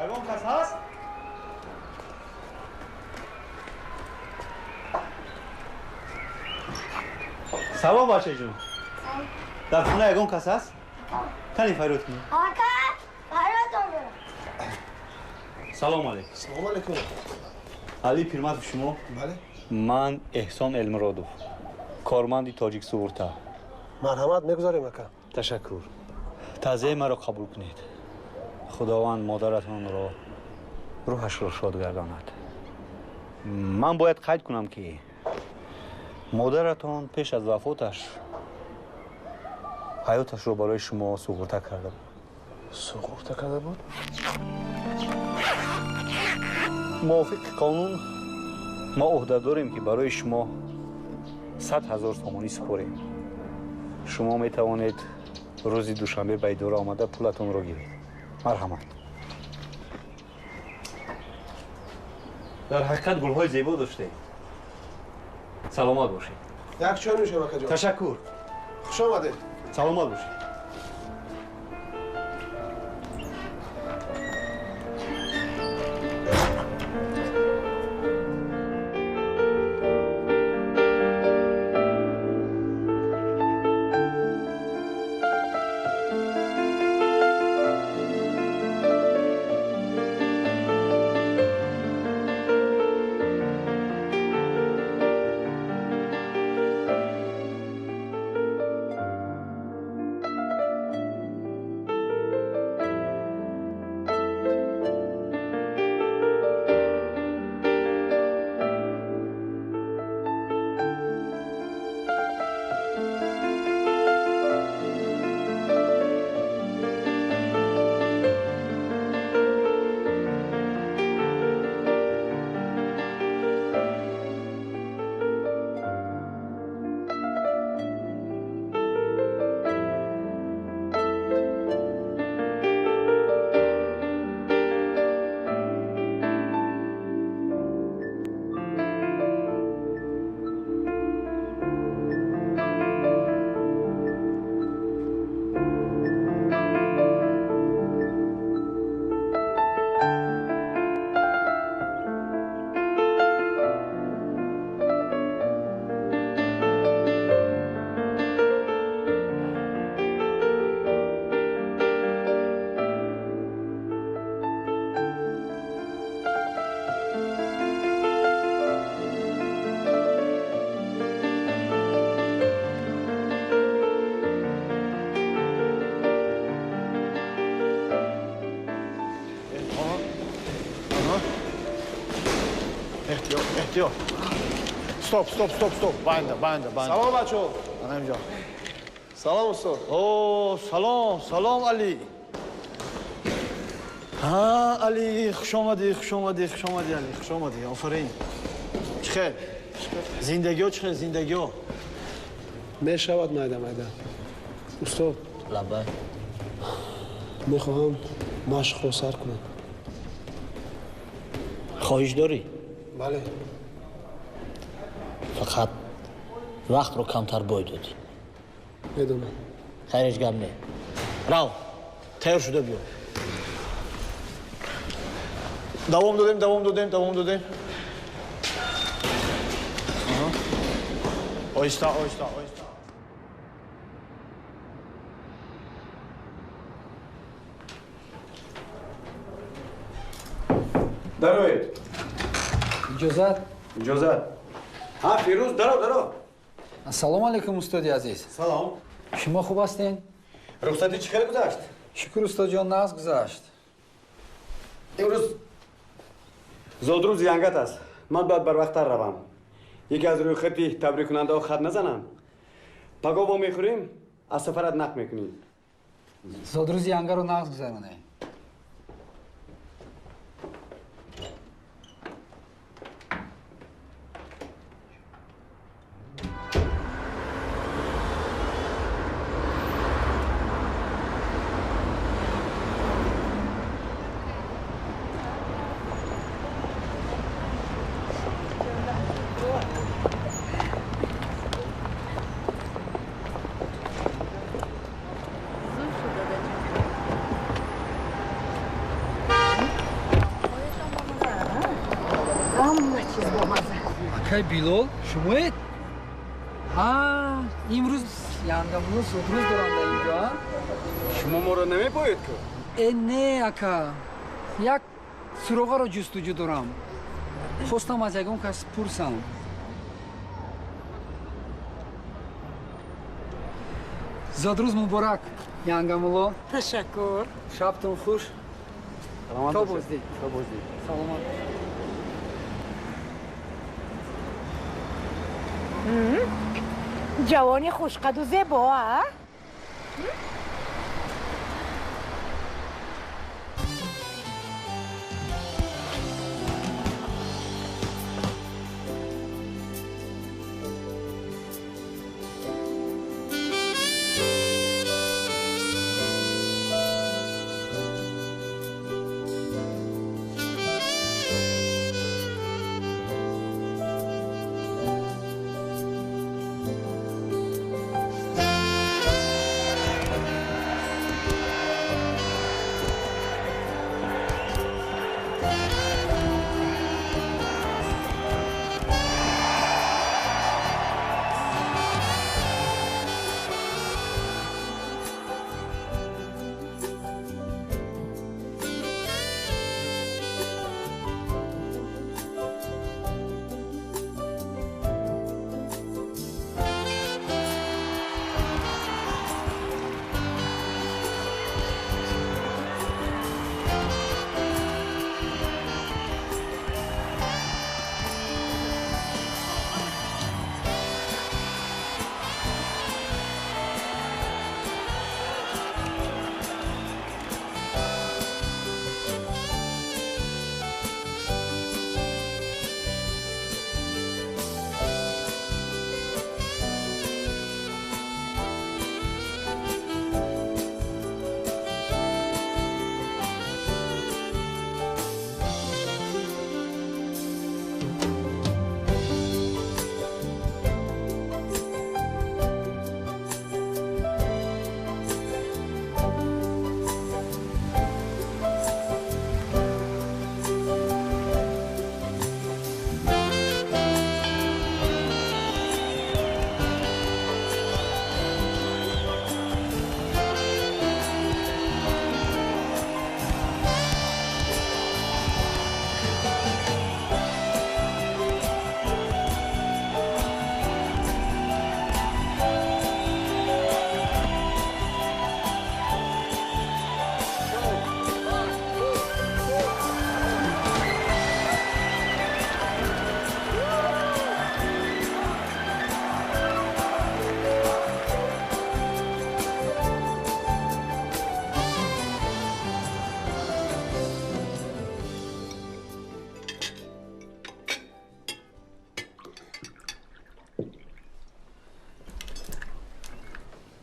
H: Ягон кас ҳаст? Салом, бачаҷон. Дар хона ягон кас ҳаст? Кани фарёд кунед.
E: Ака, фарёд дорам.
H: Салом алейкум.
B: Салом алейкум.
H: Али Пирматов шумо?
B: Бале.
H: Ман Эҳсон Элмуродов, корманди Тоҷик Суғурта.
B: Марҳамат, мегузарем, ака.
H: Ташаккур. Таъзияи маро қабул кунед. Худованд модаратонро рӯҳашро шод гардонад. Ман бояд қайд кунам, ки модаратон пеш аз вафоташ ҳаёташро барои шумо суғурта карда буд.
B: Суғурта карда буд?
H: Мувофиқи қонун мо ӯҳда дорем, ки барои шумо 100 000 сомонӣ супорем. Шумо метавонед рӯзи душанбе ба идора омада пулатонро гиред. Марҳамат. Дар ҳақиқат гулҳои зебо доштед. Саломат бошед.
B: Як чой нӯшем, акаҷон.
H: Ташаккур.
B: Хуш омадед.
H: Саломат бошед.
I: Эҳтиёт. Стоп, стоп, стоп, стоп. Банда, банда, банда.
B: Салом, бачаҳо.
I: Ана инҷо.
B: Салом, устод.
F: О, салом, салом, Али. Ҳа, Али, хуш омадӣ, хуш омадӣ, хуш омадӣ, Али, хуш омадӣ. Офарин. Чӣ хел? Зиндагиҳо чӣ хел, зиндагиҳо?
B: Мешавад майда майда. Устод.
C: Лаббай.
B: Мехоҳам машқро сар кунам.
C: Хоҳиш дорӣ?
B: Бале.
C: Фақат вақтро камтар бой додӣ.
B: Медонам.
C: Хайр, ҳеҷ гап не. Рав, тайёр шуда биё.
F: Давом додем, давом додем, давом додем. Оҳиста, оҳиста, оҳиста.
J: Дароед.
F: Иҷозат?
J: Иҷозат. Ҳа, Фирӯз, даро, даро.
F: Ассалому алайкум, устоди азиз.
J: Салом.
F: Шумо хуб ҳастед?
J: Рухсатӣ чӣ хел гузашт?
F: Шукр, устодҷон, нағз гузашт.
J: Имрӯз зодрӯзи янгат аст. Ман бояд барвақттар равам. Яке аз рӯйхати табриккунандаҳо хат назанам. Пагоҳ вомехӯрем, аз сафарат нақл мекунӣ.
F: Зодрӯзи янгаро нағз гузаронем.
N: Акай Билол, шумоед? Имрӯз янгамулло зодрӯз дорам дар инҷо.
J: Шумо моро намепоед ку?
N: Э, не, ака. Як суроғаро ҷустуҷӯ дорам. Хостам аз ягон кас пурсам. Зодрӯз муборак, янгамулло.
L: Ташаккур.
N: Шабтон хуш. То боздид.
J: То боздид.
N: Саломат.
L: Ҷавони хушқаду зебо, а?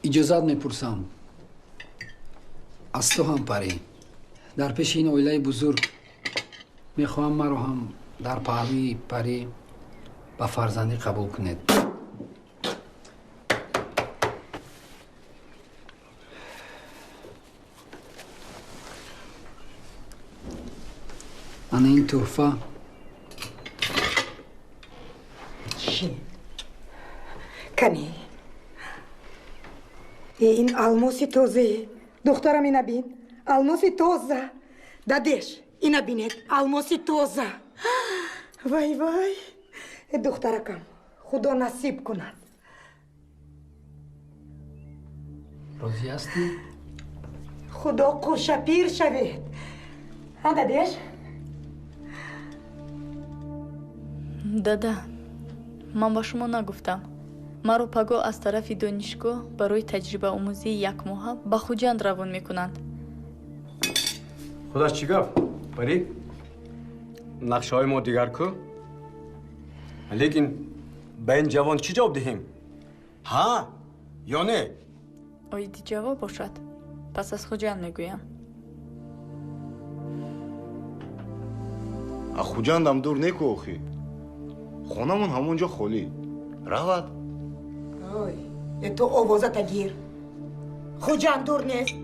N: Иҷозат мепурсам аз ту ҳам, Парӣ. Дар пеши ин оилаи бузург мехоҳам маро ҳам дар паҳлӯи Парӣ ба фарзандӣ қабул кунед. Ана ин тӯҳфа.
L: Кани, ин алмоси тозае. Духтарам, ина бин, алмоси тоза. Дадеш, ина бинед, алмоси тоза. Вай, вай, духтаракам, худо насиб кунад.
N: Розӣ ҳастӣ?
L: Худо қуршапир шавед. А, дадеш?
A: Дада, ман ба шумо нагуфтам. Маро пагоҳ аз тарафи донишгоҳ барои таҷрибаомӯзии якмоҳа ба Хуҷанд равон мекунанд.
J: Худаш чӣ гап, Парӣ? Нақшаҳои мо дигар ку? Лекин ба ин ҷавон чӣ ҷавоб диҳем? Ҳа ё не?
A: Оиди ҷавоб бошад, пас аз Хуҷанд мегӯям.
I: А Хуҷандам дур неку охӣ. Хонамон ҳамон ҷо холӣ. Равад.
L: Ой, ту овозата гир. Хуҷанд дур нест.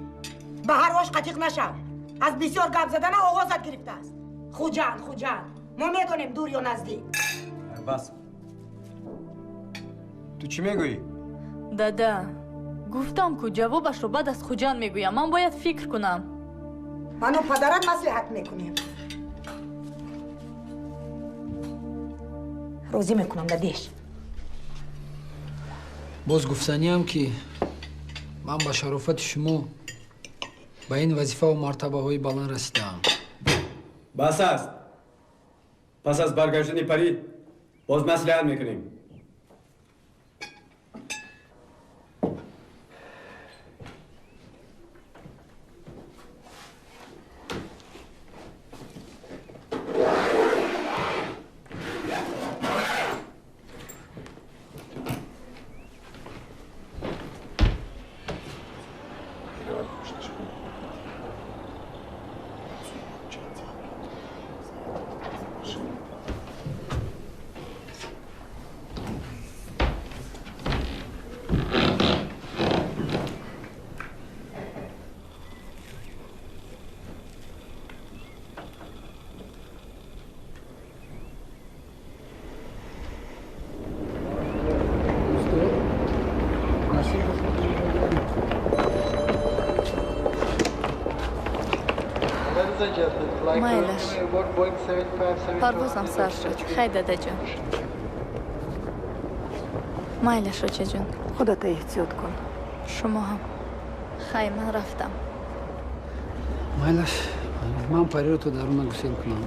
L: Ба ҳар ош қатиқ нашав. Аз бисёр гап задана овозат гирифтааст. Хуҷанд, Хуҷанд. Мо медонем дур ё наздик.
J: Бас, Ту чӣ мегӯӣ?
A: Дада, гуфтам ку ҷавобашро баъд аз Хуҷанд мегӯям. Ман бояд фикр кунам.
L: Ману падарат маслиҳат мекунем. Розӣ мекунам, дадеш.
N: Боз гуфтаниам, ки ман ба шарофати шумо ба ин вазифаву мартабаҳои баланд расидаам.
J: Бас аст. Пас аз баргаштани Парӣ боз маслиҳат мекунем.
A: Майлаш, парвозам сар шуд. Хай, дадаҷон. Майлаш, очаҷон.
L: Худата эҳтиёт кун.
A: Шумо ҳам. Хай, ман рафтам.
N: Майлаш, ман Париро то даруна гусел кунам.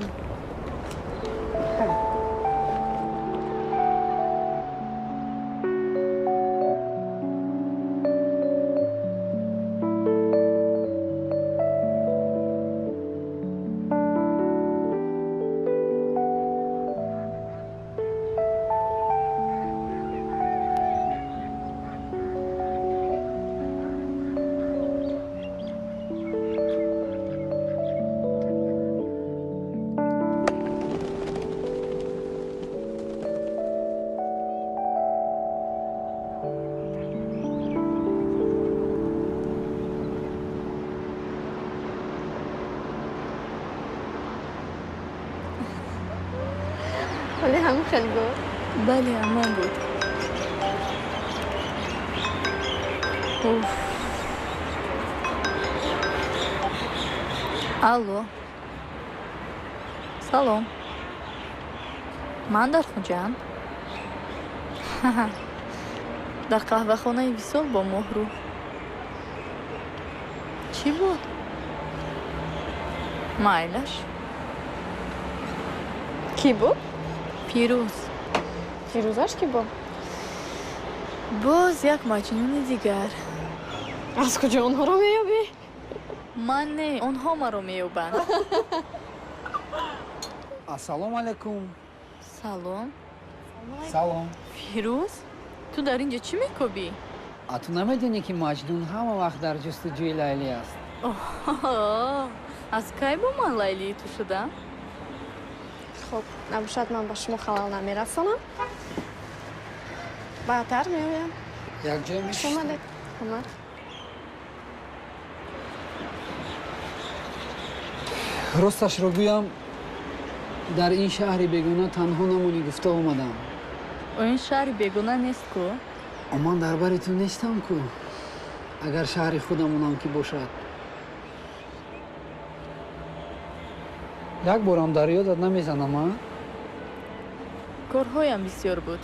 G: ولی همون خیلی بود؟
A: بله، همان بود. اوف. Алло, салом. Ман дар Хуҷанд, дар қаҳвахонаи Висол бо Моҳрӯ. Чӣ буд? Майлаш.
G: Кӣ буд?
A: Пирӯз.
G: Фирӯзаш кӣ буд?
A: Боз як маҷнуни дигар.
G: Аз куҷо онҳоро меёбӣ?
A: Ман не, онҳо маро меёбанд.
N: Ассалому алайкум.
A: Салом.
N: Салом.
A: Фирӯз, ту дар ин ҷо чӣ мекобӣ?
N: А ту намедонӣ, ки Маҷнун ҳама вақт дар ҷустуҷӯи Лайлӣ аст?
A: Аз кай бо ман Лайлии ту шудам?
G: Хуб, набошад, ман ба шумо халал намерасонам. Баъдтар меоям.
N: Якҷоя
G: Хуш омадед. Омад.
N: Росташро гӯям, дар ин шаҳри бегона танҳо намонӣ гуфта омадам.
A: Ин шаҳри бегона нест ку.
N: Ман дар бари ту нестам ку. Агар шаҳри худамонам ки бошад, як борам дар ёдат намезанам, а?
A: Корҳоям бисёр буд.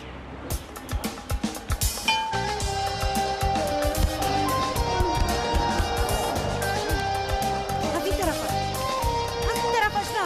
D: Аз ин тарафа, аз ин тарафаш на.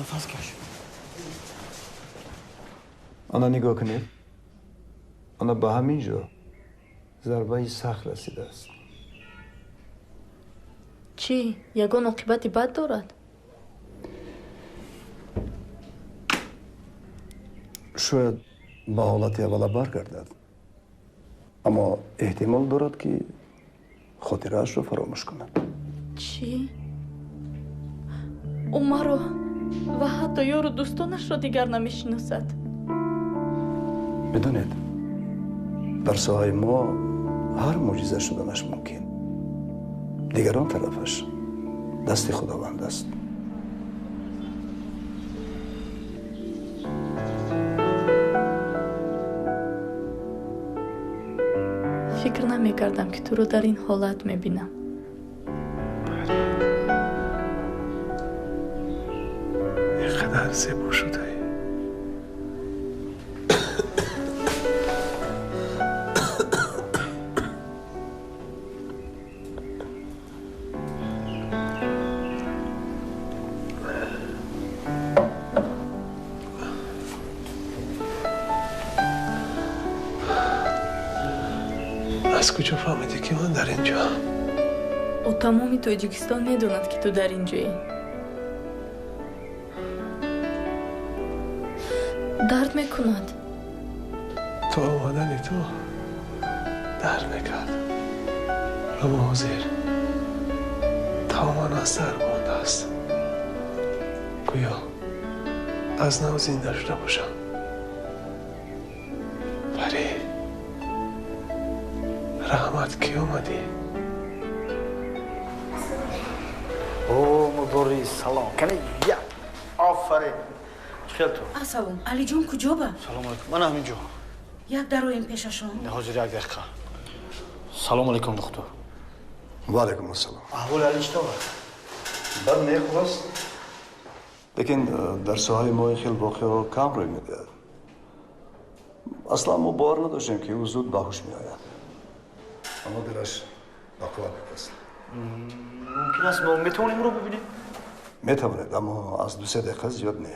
F: Нафас каш.
O: Ана нигоҳ кунед. Ана ба ҳамин ҷо зарбаи сахт расидааст.
A: Чӣ? Ягон оқибати бад дорад?
O: Шояд ба ҳолати аввала баргардад, аммо эҳтимол дорад, ки хотираашро фаромӯш кунад.
A: Чӣ? Ӯ маро ва ҳатто ёру дӯстонашро дигар намешиносад.
O: Медонед, дар соҳаи мо ҳар мӯъҷиза шуданаш мумкин. Дигар он тарафаш дасти Худованд аст.
A: Фикр намекардам, ки туро дар ин ҳолат мебинам.
B: Ин қадар зебо шудаӣ. Аз куҷо фаҳмидӣ, ки ман дар ин ҷо?
A: Ӯ тамоми Тоҷикистон медонад, ки ту дар ин ҷоӣ. Дард мекунад.
B: То омадани ту дард мекард, аммо ҳозир тамоман аз дар мондааст. Гӯё аз нав зинда шуда бошам. Парӣ, раҳмат, ки омадӣ.
F: О, муборис, салом. Кани я. Офарин. Чӣ хел ту?
L: Ассалом. Алиҷон куҷо ба?
F: Салом алейкум. Ман ҳамин ҷо.
L: Як дароем пешашон.
F: Не, ҳозир як дақиқа. Салом алейкум, доктор.
O: Ва алейкум ассалом.
F: Аҳволи Али чӣ тавр аст?
O: Бад не, хуб аст. Лекин дар соҳаи мо ин хел воқеаҳо кам рӯй медиҳад. Аслан мо бовар надоштем, ки ӯ зуд ба ҳуш меояд. Аммо дилаш ба қувват аст.
F: Мумкин аст мо метавонем ӯро бибинем?
O: Метавонед, аммо аз 2-3 дақиқа зиёд не.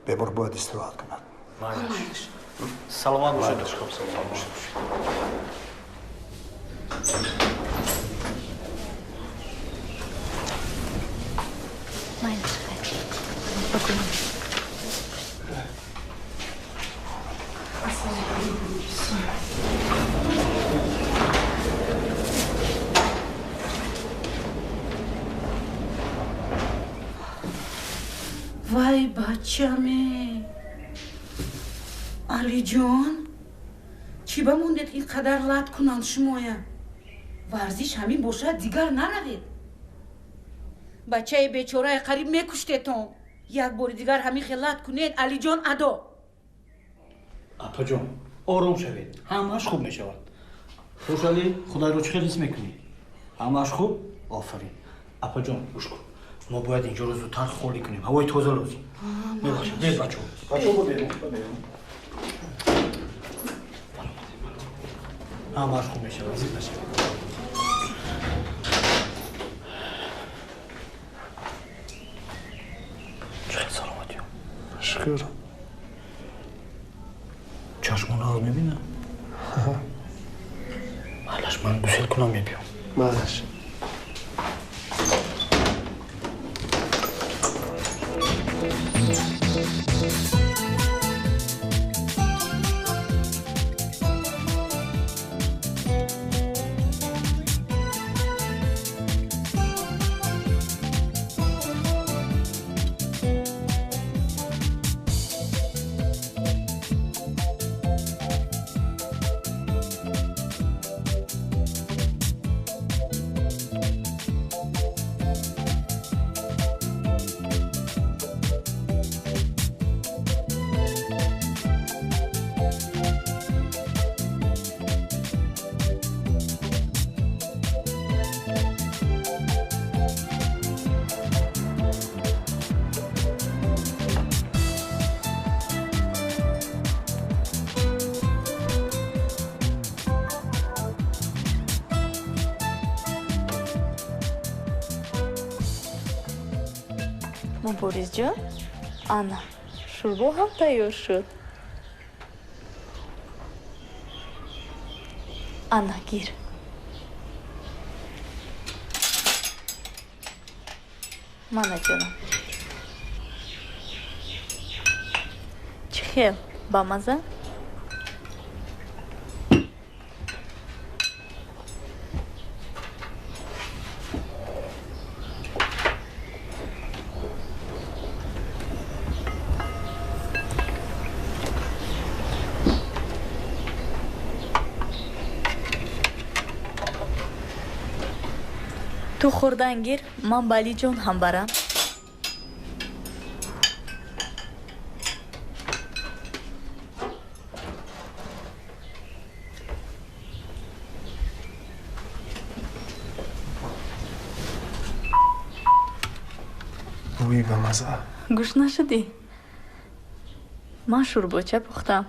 O: Бемор бояд истироҳат кунад.
F: Майлаш. Саломат бошед.
O: Хуб, саломат бошед.
A: Майлаш, хайр. Спокойно.
L: Вай, бачаме! Алиҷон, чӣ ба мондед ин қадар лат кунанд шумоя? Варзиш ҳамин бошад, дигар наравед. Бачаи бечорае қариб мекуштетон. Як бори дигар ҳамин хел лат кунед, Алиҷон адо.
C: Апаҷон, ором шавед, ҳамааш хуб мешавад. Хуш, Али, худайро чӣ хел ҳис мекунӣ? Ҳамааш хуб? Офарин. Апаҷон, гӯш кун. Мо бояд инҷоро зудтар холӣ кунем. Ҳавои тоза лозим. Мебахшед, бед бачаҳо.
O: Бачаҳо, биберем, биберем.
C: Ҳамааш хуб мешавад, зид нашавед. Чӣ хел саломатиё?
B: Шукр.
C: Чашмон нағз мебинам? Майлаш, ман гусел кунам, мебиём.
B: Майлаш.
A: Муборизҷон, ана, шӯрбо ҳам тайёр шуд. Ана, гир. Мана, ҷонам. Чӣ хел, бамаза? Ту хӯрдан гир, ман ба Алиҷон ҳам барам.
B: Бӯи бамаза.
A: Гӯш нашудӣ? Ман шӯрбоча пухтам.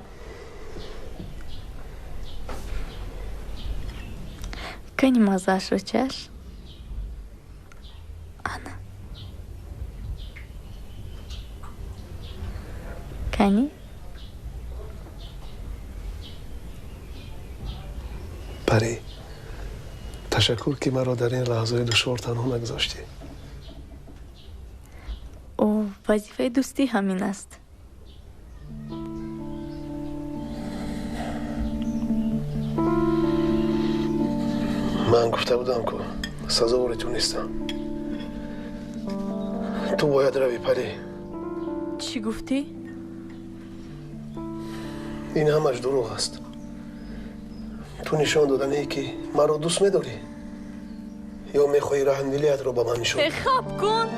A: Кани маззаашро чаш. Ана. Кани?
B: Парӣ, ташаккур, ки маро дар ин лаҳзаи душвор танҳо нагузоштӣ.
A: О, вазифаи дӯстӣ ҳамин аст.
B: Ман гуфта будам, ку сазовори ту нестам. Ту бояд равӣ, Парӣ.
A: Чӣ гуфтӣ?
B: Ин ҳамаш дурӯғ аст. Ту нишон доданӣ, ки маро дӯст медорӣ, ё мехоҳӣ раҳмдилиятро ба ман нишон?
A: Хаб кун!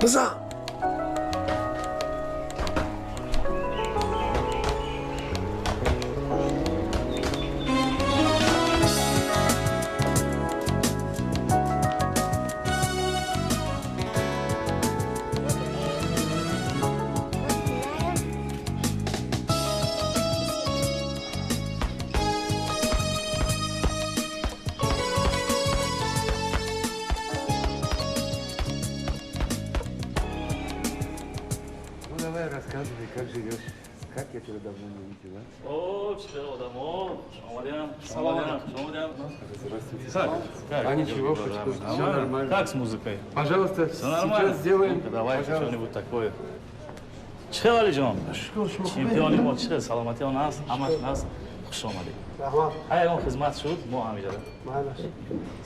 B: Бизан!
P: Рассказывай, как живешь, как я тебя давно не видела.
C: О, все, одамо, салам алейкум.
P: Здравствуйте. Как? А ничего, все нормально.
C: Как с музыкой?
P: Пожалуйста, сейчас сделаем.
C: Давай что-нибудь такое. Чӣ Алиҷон? Чемпиони мо чӣ? Саломатӣ он аст, ҳамаш аст. Хуш омадед.
B: Раҳмат.
C: Ҳар ягон хизмат шуд, мо ҳамиҷода.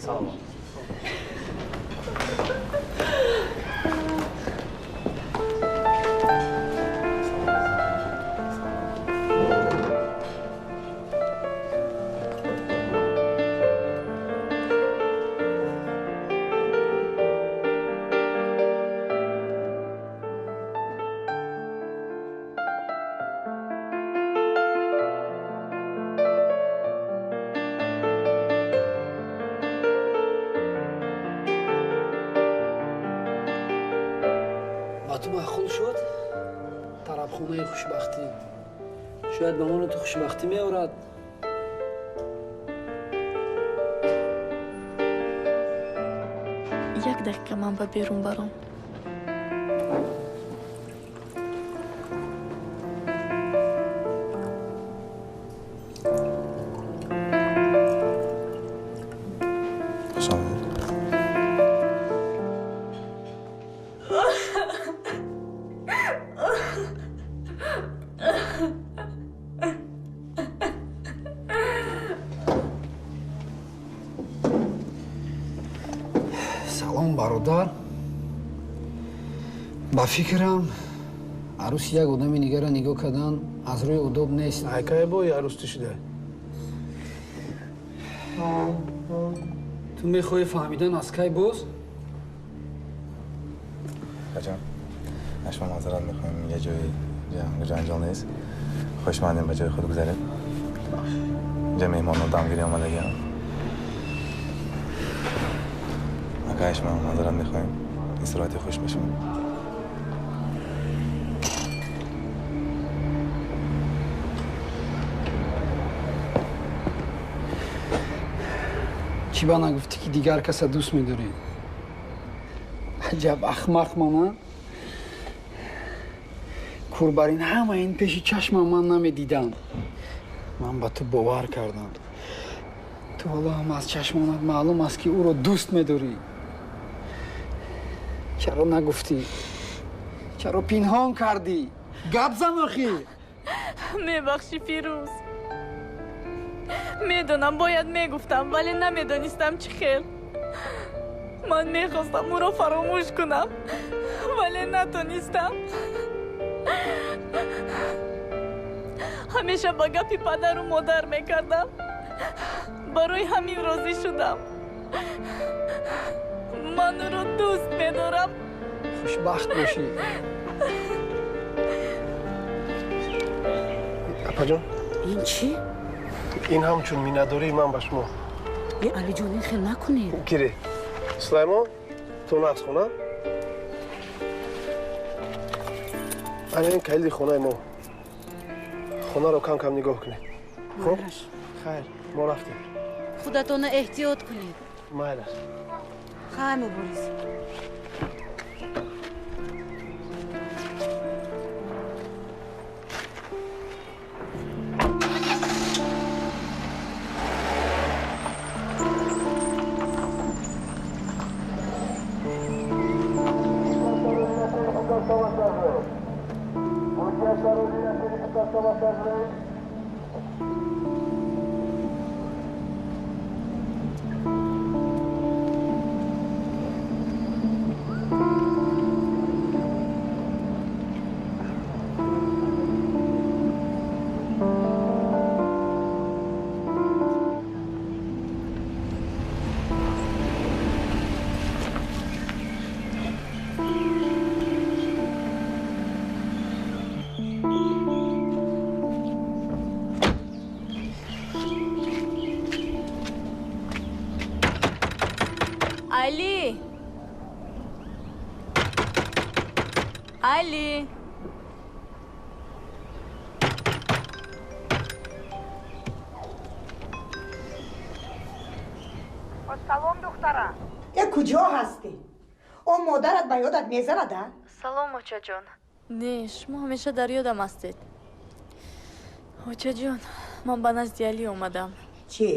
C: Саломат.
N: Хонаи хушбахтӣ. Шояд ба ману ту хушбахтӣ меорад.
A: Як дақиқа ман ба берун баром.
N: Салом, бародар. Ба фикрам, арӯси як одами дигарро нигоҳ кардан аз рӯи одоб нест.
B: Айкай бои арӯстӣ шуда.
N: Ту мехоҳӣ фаҳмидан аз кай боз?
P: Аҷон, аз шумо маъзарат мехоҳем, як ҷои ҷанҷол нест. Хушмандем ба ҷои худ гузаред. Инҷа меҳмонон дамгирӣ омадагиам. Акай, шумо маъзарат мехоҳем. Истироҳати хуш ба шумо.
N: Чӣ ба нагуфтӣ, ки дигар каса дӯст медорӣ? Аҷаб ахмақ мана! Кур бар ин ҳама ин пеши чашмам ман намедидам. Ман ба ту бовар кардам. Ту ҳоло ҳам аз чашмонат маълум аст, ки ӯро дӯст медорӣ. Чаро нагуфтӣ? Чаро пинҳон кардӣ? Гап зан охӣ!
A: Мебахшӣ, Фирӯз. Медонам, бояд мегуфтам, вале намедонистам чӣ хел. Ман мехостам ӯро фаромӯш кунам, вале натонистам. Ҳамеша ба гапи падару модар мекардам. Барои ҳамин розӣ шудам. Ман ӯро дӯст медорам.
N: Хушбахт бошӣ.
B: Апаҷон.
L: Ин чӣ?
B: Ин ҳамчун миннатдории ман ба шумо.
L: Е, Алиҷон, ин хел накунед.
B: Гире. Сулаймон, ту нақс хона? Ана ин калиди хонаи мо. Хонаро кам кам нигоҳ кунед. Хуб? Хайр, мо рафтем.
Q: Худатонро эҳтиёт кунед.
B: Майлаш.
Q: Хай, Мубориз.
A: Али! Али!
L: Салом, духтара. Э, куҷо ҳастӣ? О, модарат ба ёдат мезанад, а?
A: Салом, очаҷон. Не, шумо ҳамеша дар ёдам ҳастед. Очаҷон, ман ба назди Али омадам.
L: Чӣ?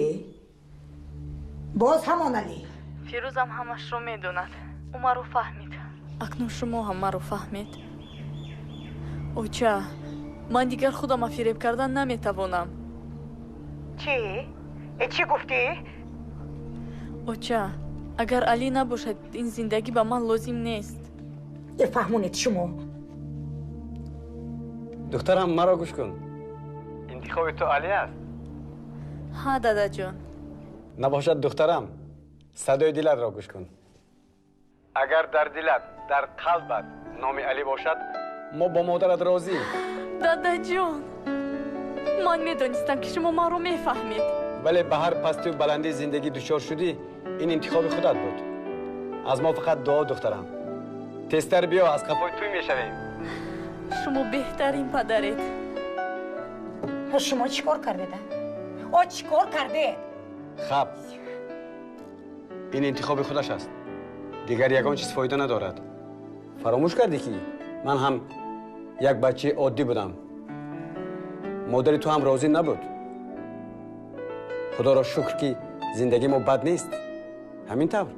L: Боз ҳамон Али?
A: Фирӯзам ҳамашро медонад. Ӯ маро фаҳмид. Акнун шумо ҳам маро фаҳмед. Оча, ман дигар худама фиреб кардан наметавонам.
L: Чӣ? Э, чӣ гуфтӣ?
A: Оча, агар Али набошад, ин зиндагӣ ба ман лозим нест.
L: Э, фаҳмонед шумо.
J: Духтарам, маро гӯш кун. Интихоби ту Али аст?
A: Ҳа, дадаҷон.
J: Набошад, духтарам, садои дилатро гӯш кун. Агар дар дилат, дар қалбат номи Али бошад, мо бо модарат розӣ.
A: Дадаҷон, ман медонистам, ки шумо маро мефаҳмед.
J: Вале ба ҳар пастию баландии зиндагӣ дучор шудӣ, ин интихоби худат буд. Аз мо фақат дуо, духтарам. Тезтар биё, аз қафои тӯй мешавем.
A: Шумо беҳтарин падаред.
L: Шумо чӣ кор кардед? О, чӣ кор кардед?
J: Хаб, ин интихоби худаш аст. Дигар ягон чиз фоида надорад. Фаромӯш кардӣ, ки ман ҳам як бачаи оддӣ будам. Модари ту ҳам розӣ набуд. Худоро шукр, ки зиндагии мо бад нест. Ҳамин тавр.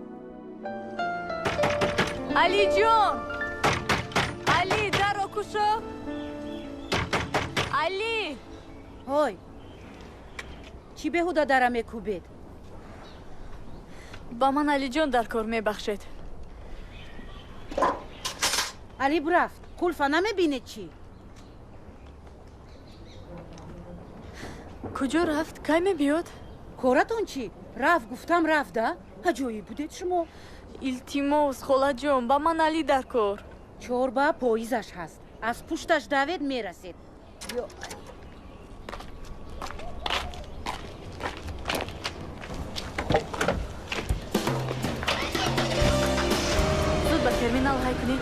A: Алиҷон! Али, дарро кушо! Али!
Q: Ҳой, чӣ беҳуда дара мекӯбед?
A: Ба ман Алиҷон дар кор, мебахшед.
Q: Али бурафт. Қулфа намебинед чӣ?
A: Куҷо рафт? Кай мебиёд?
Q: Коратон чӣ? Рафт, гуфтам, рафта. Аҷоиб будед шумо.
A: Илтимос, холаҷон, ба ман Али дар кор.
Q: Чорба поизаш ҳаст. Аз пушташ давед, мерасед.
A: Зуд ба терминал ҳай кунед.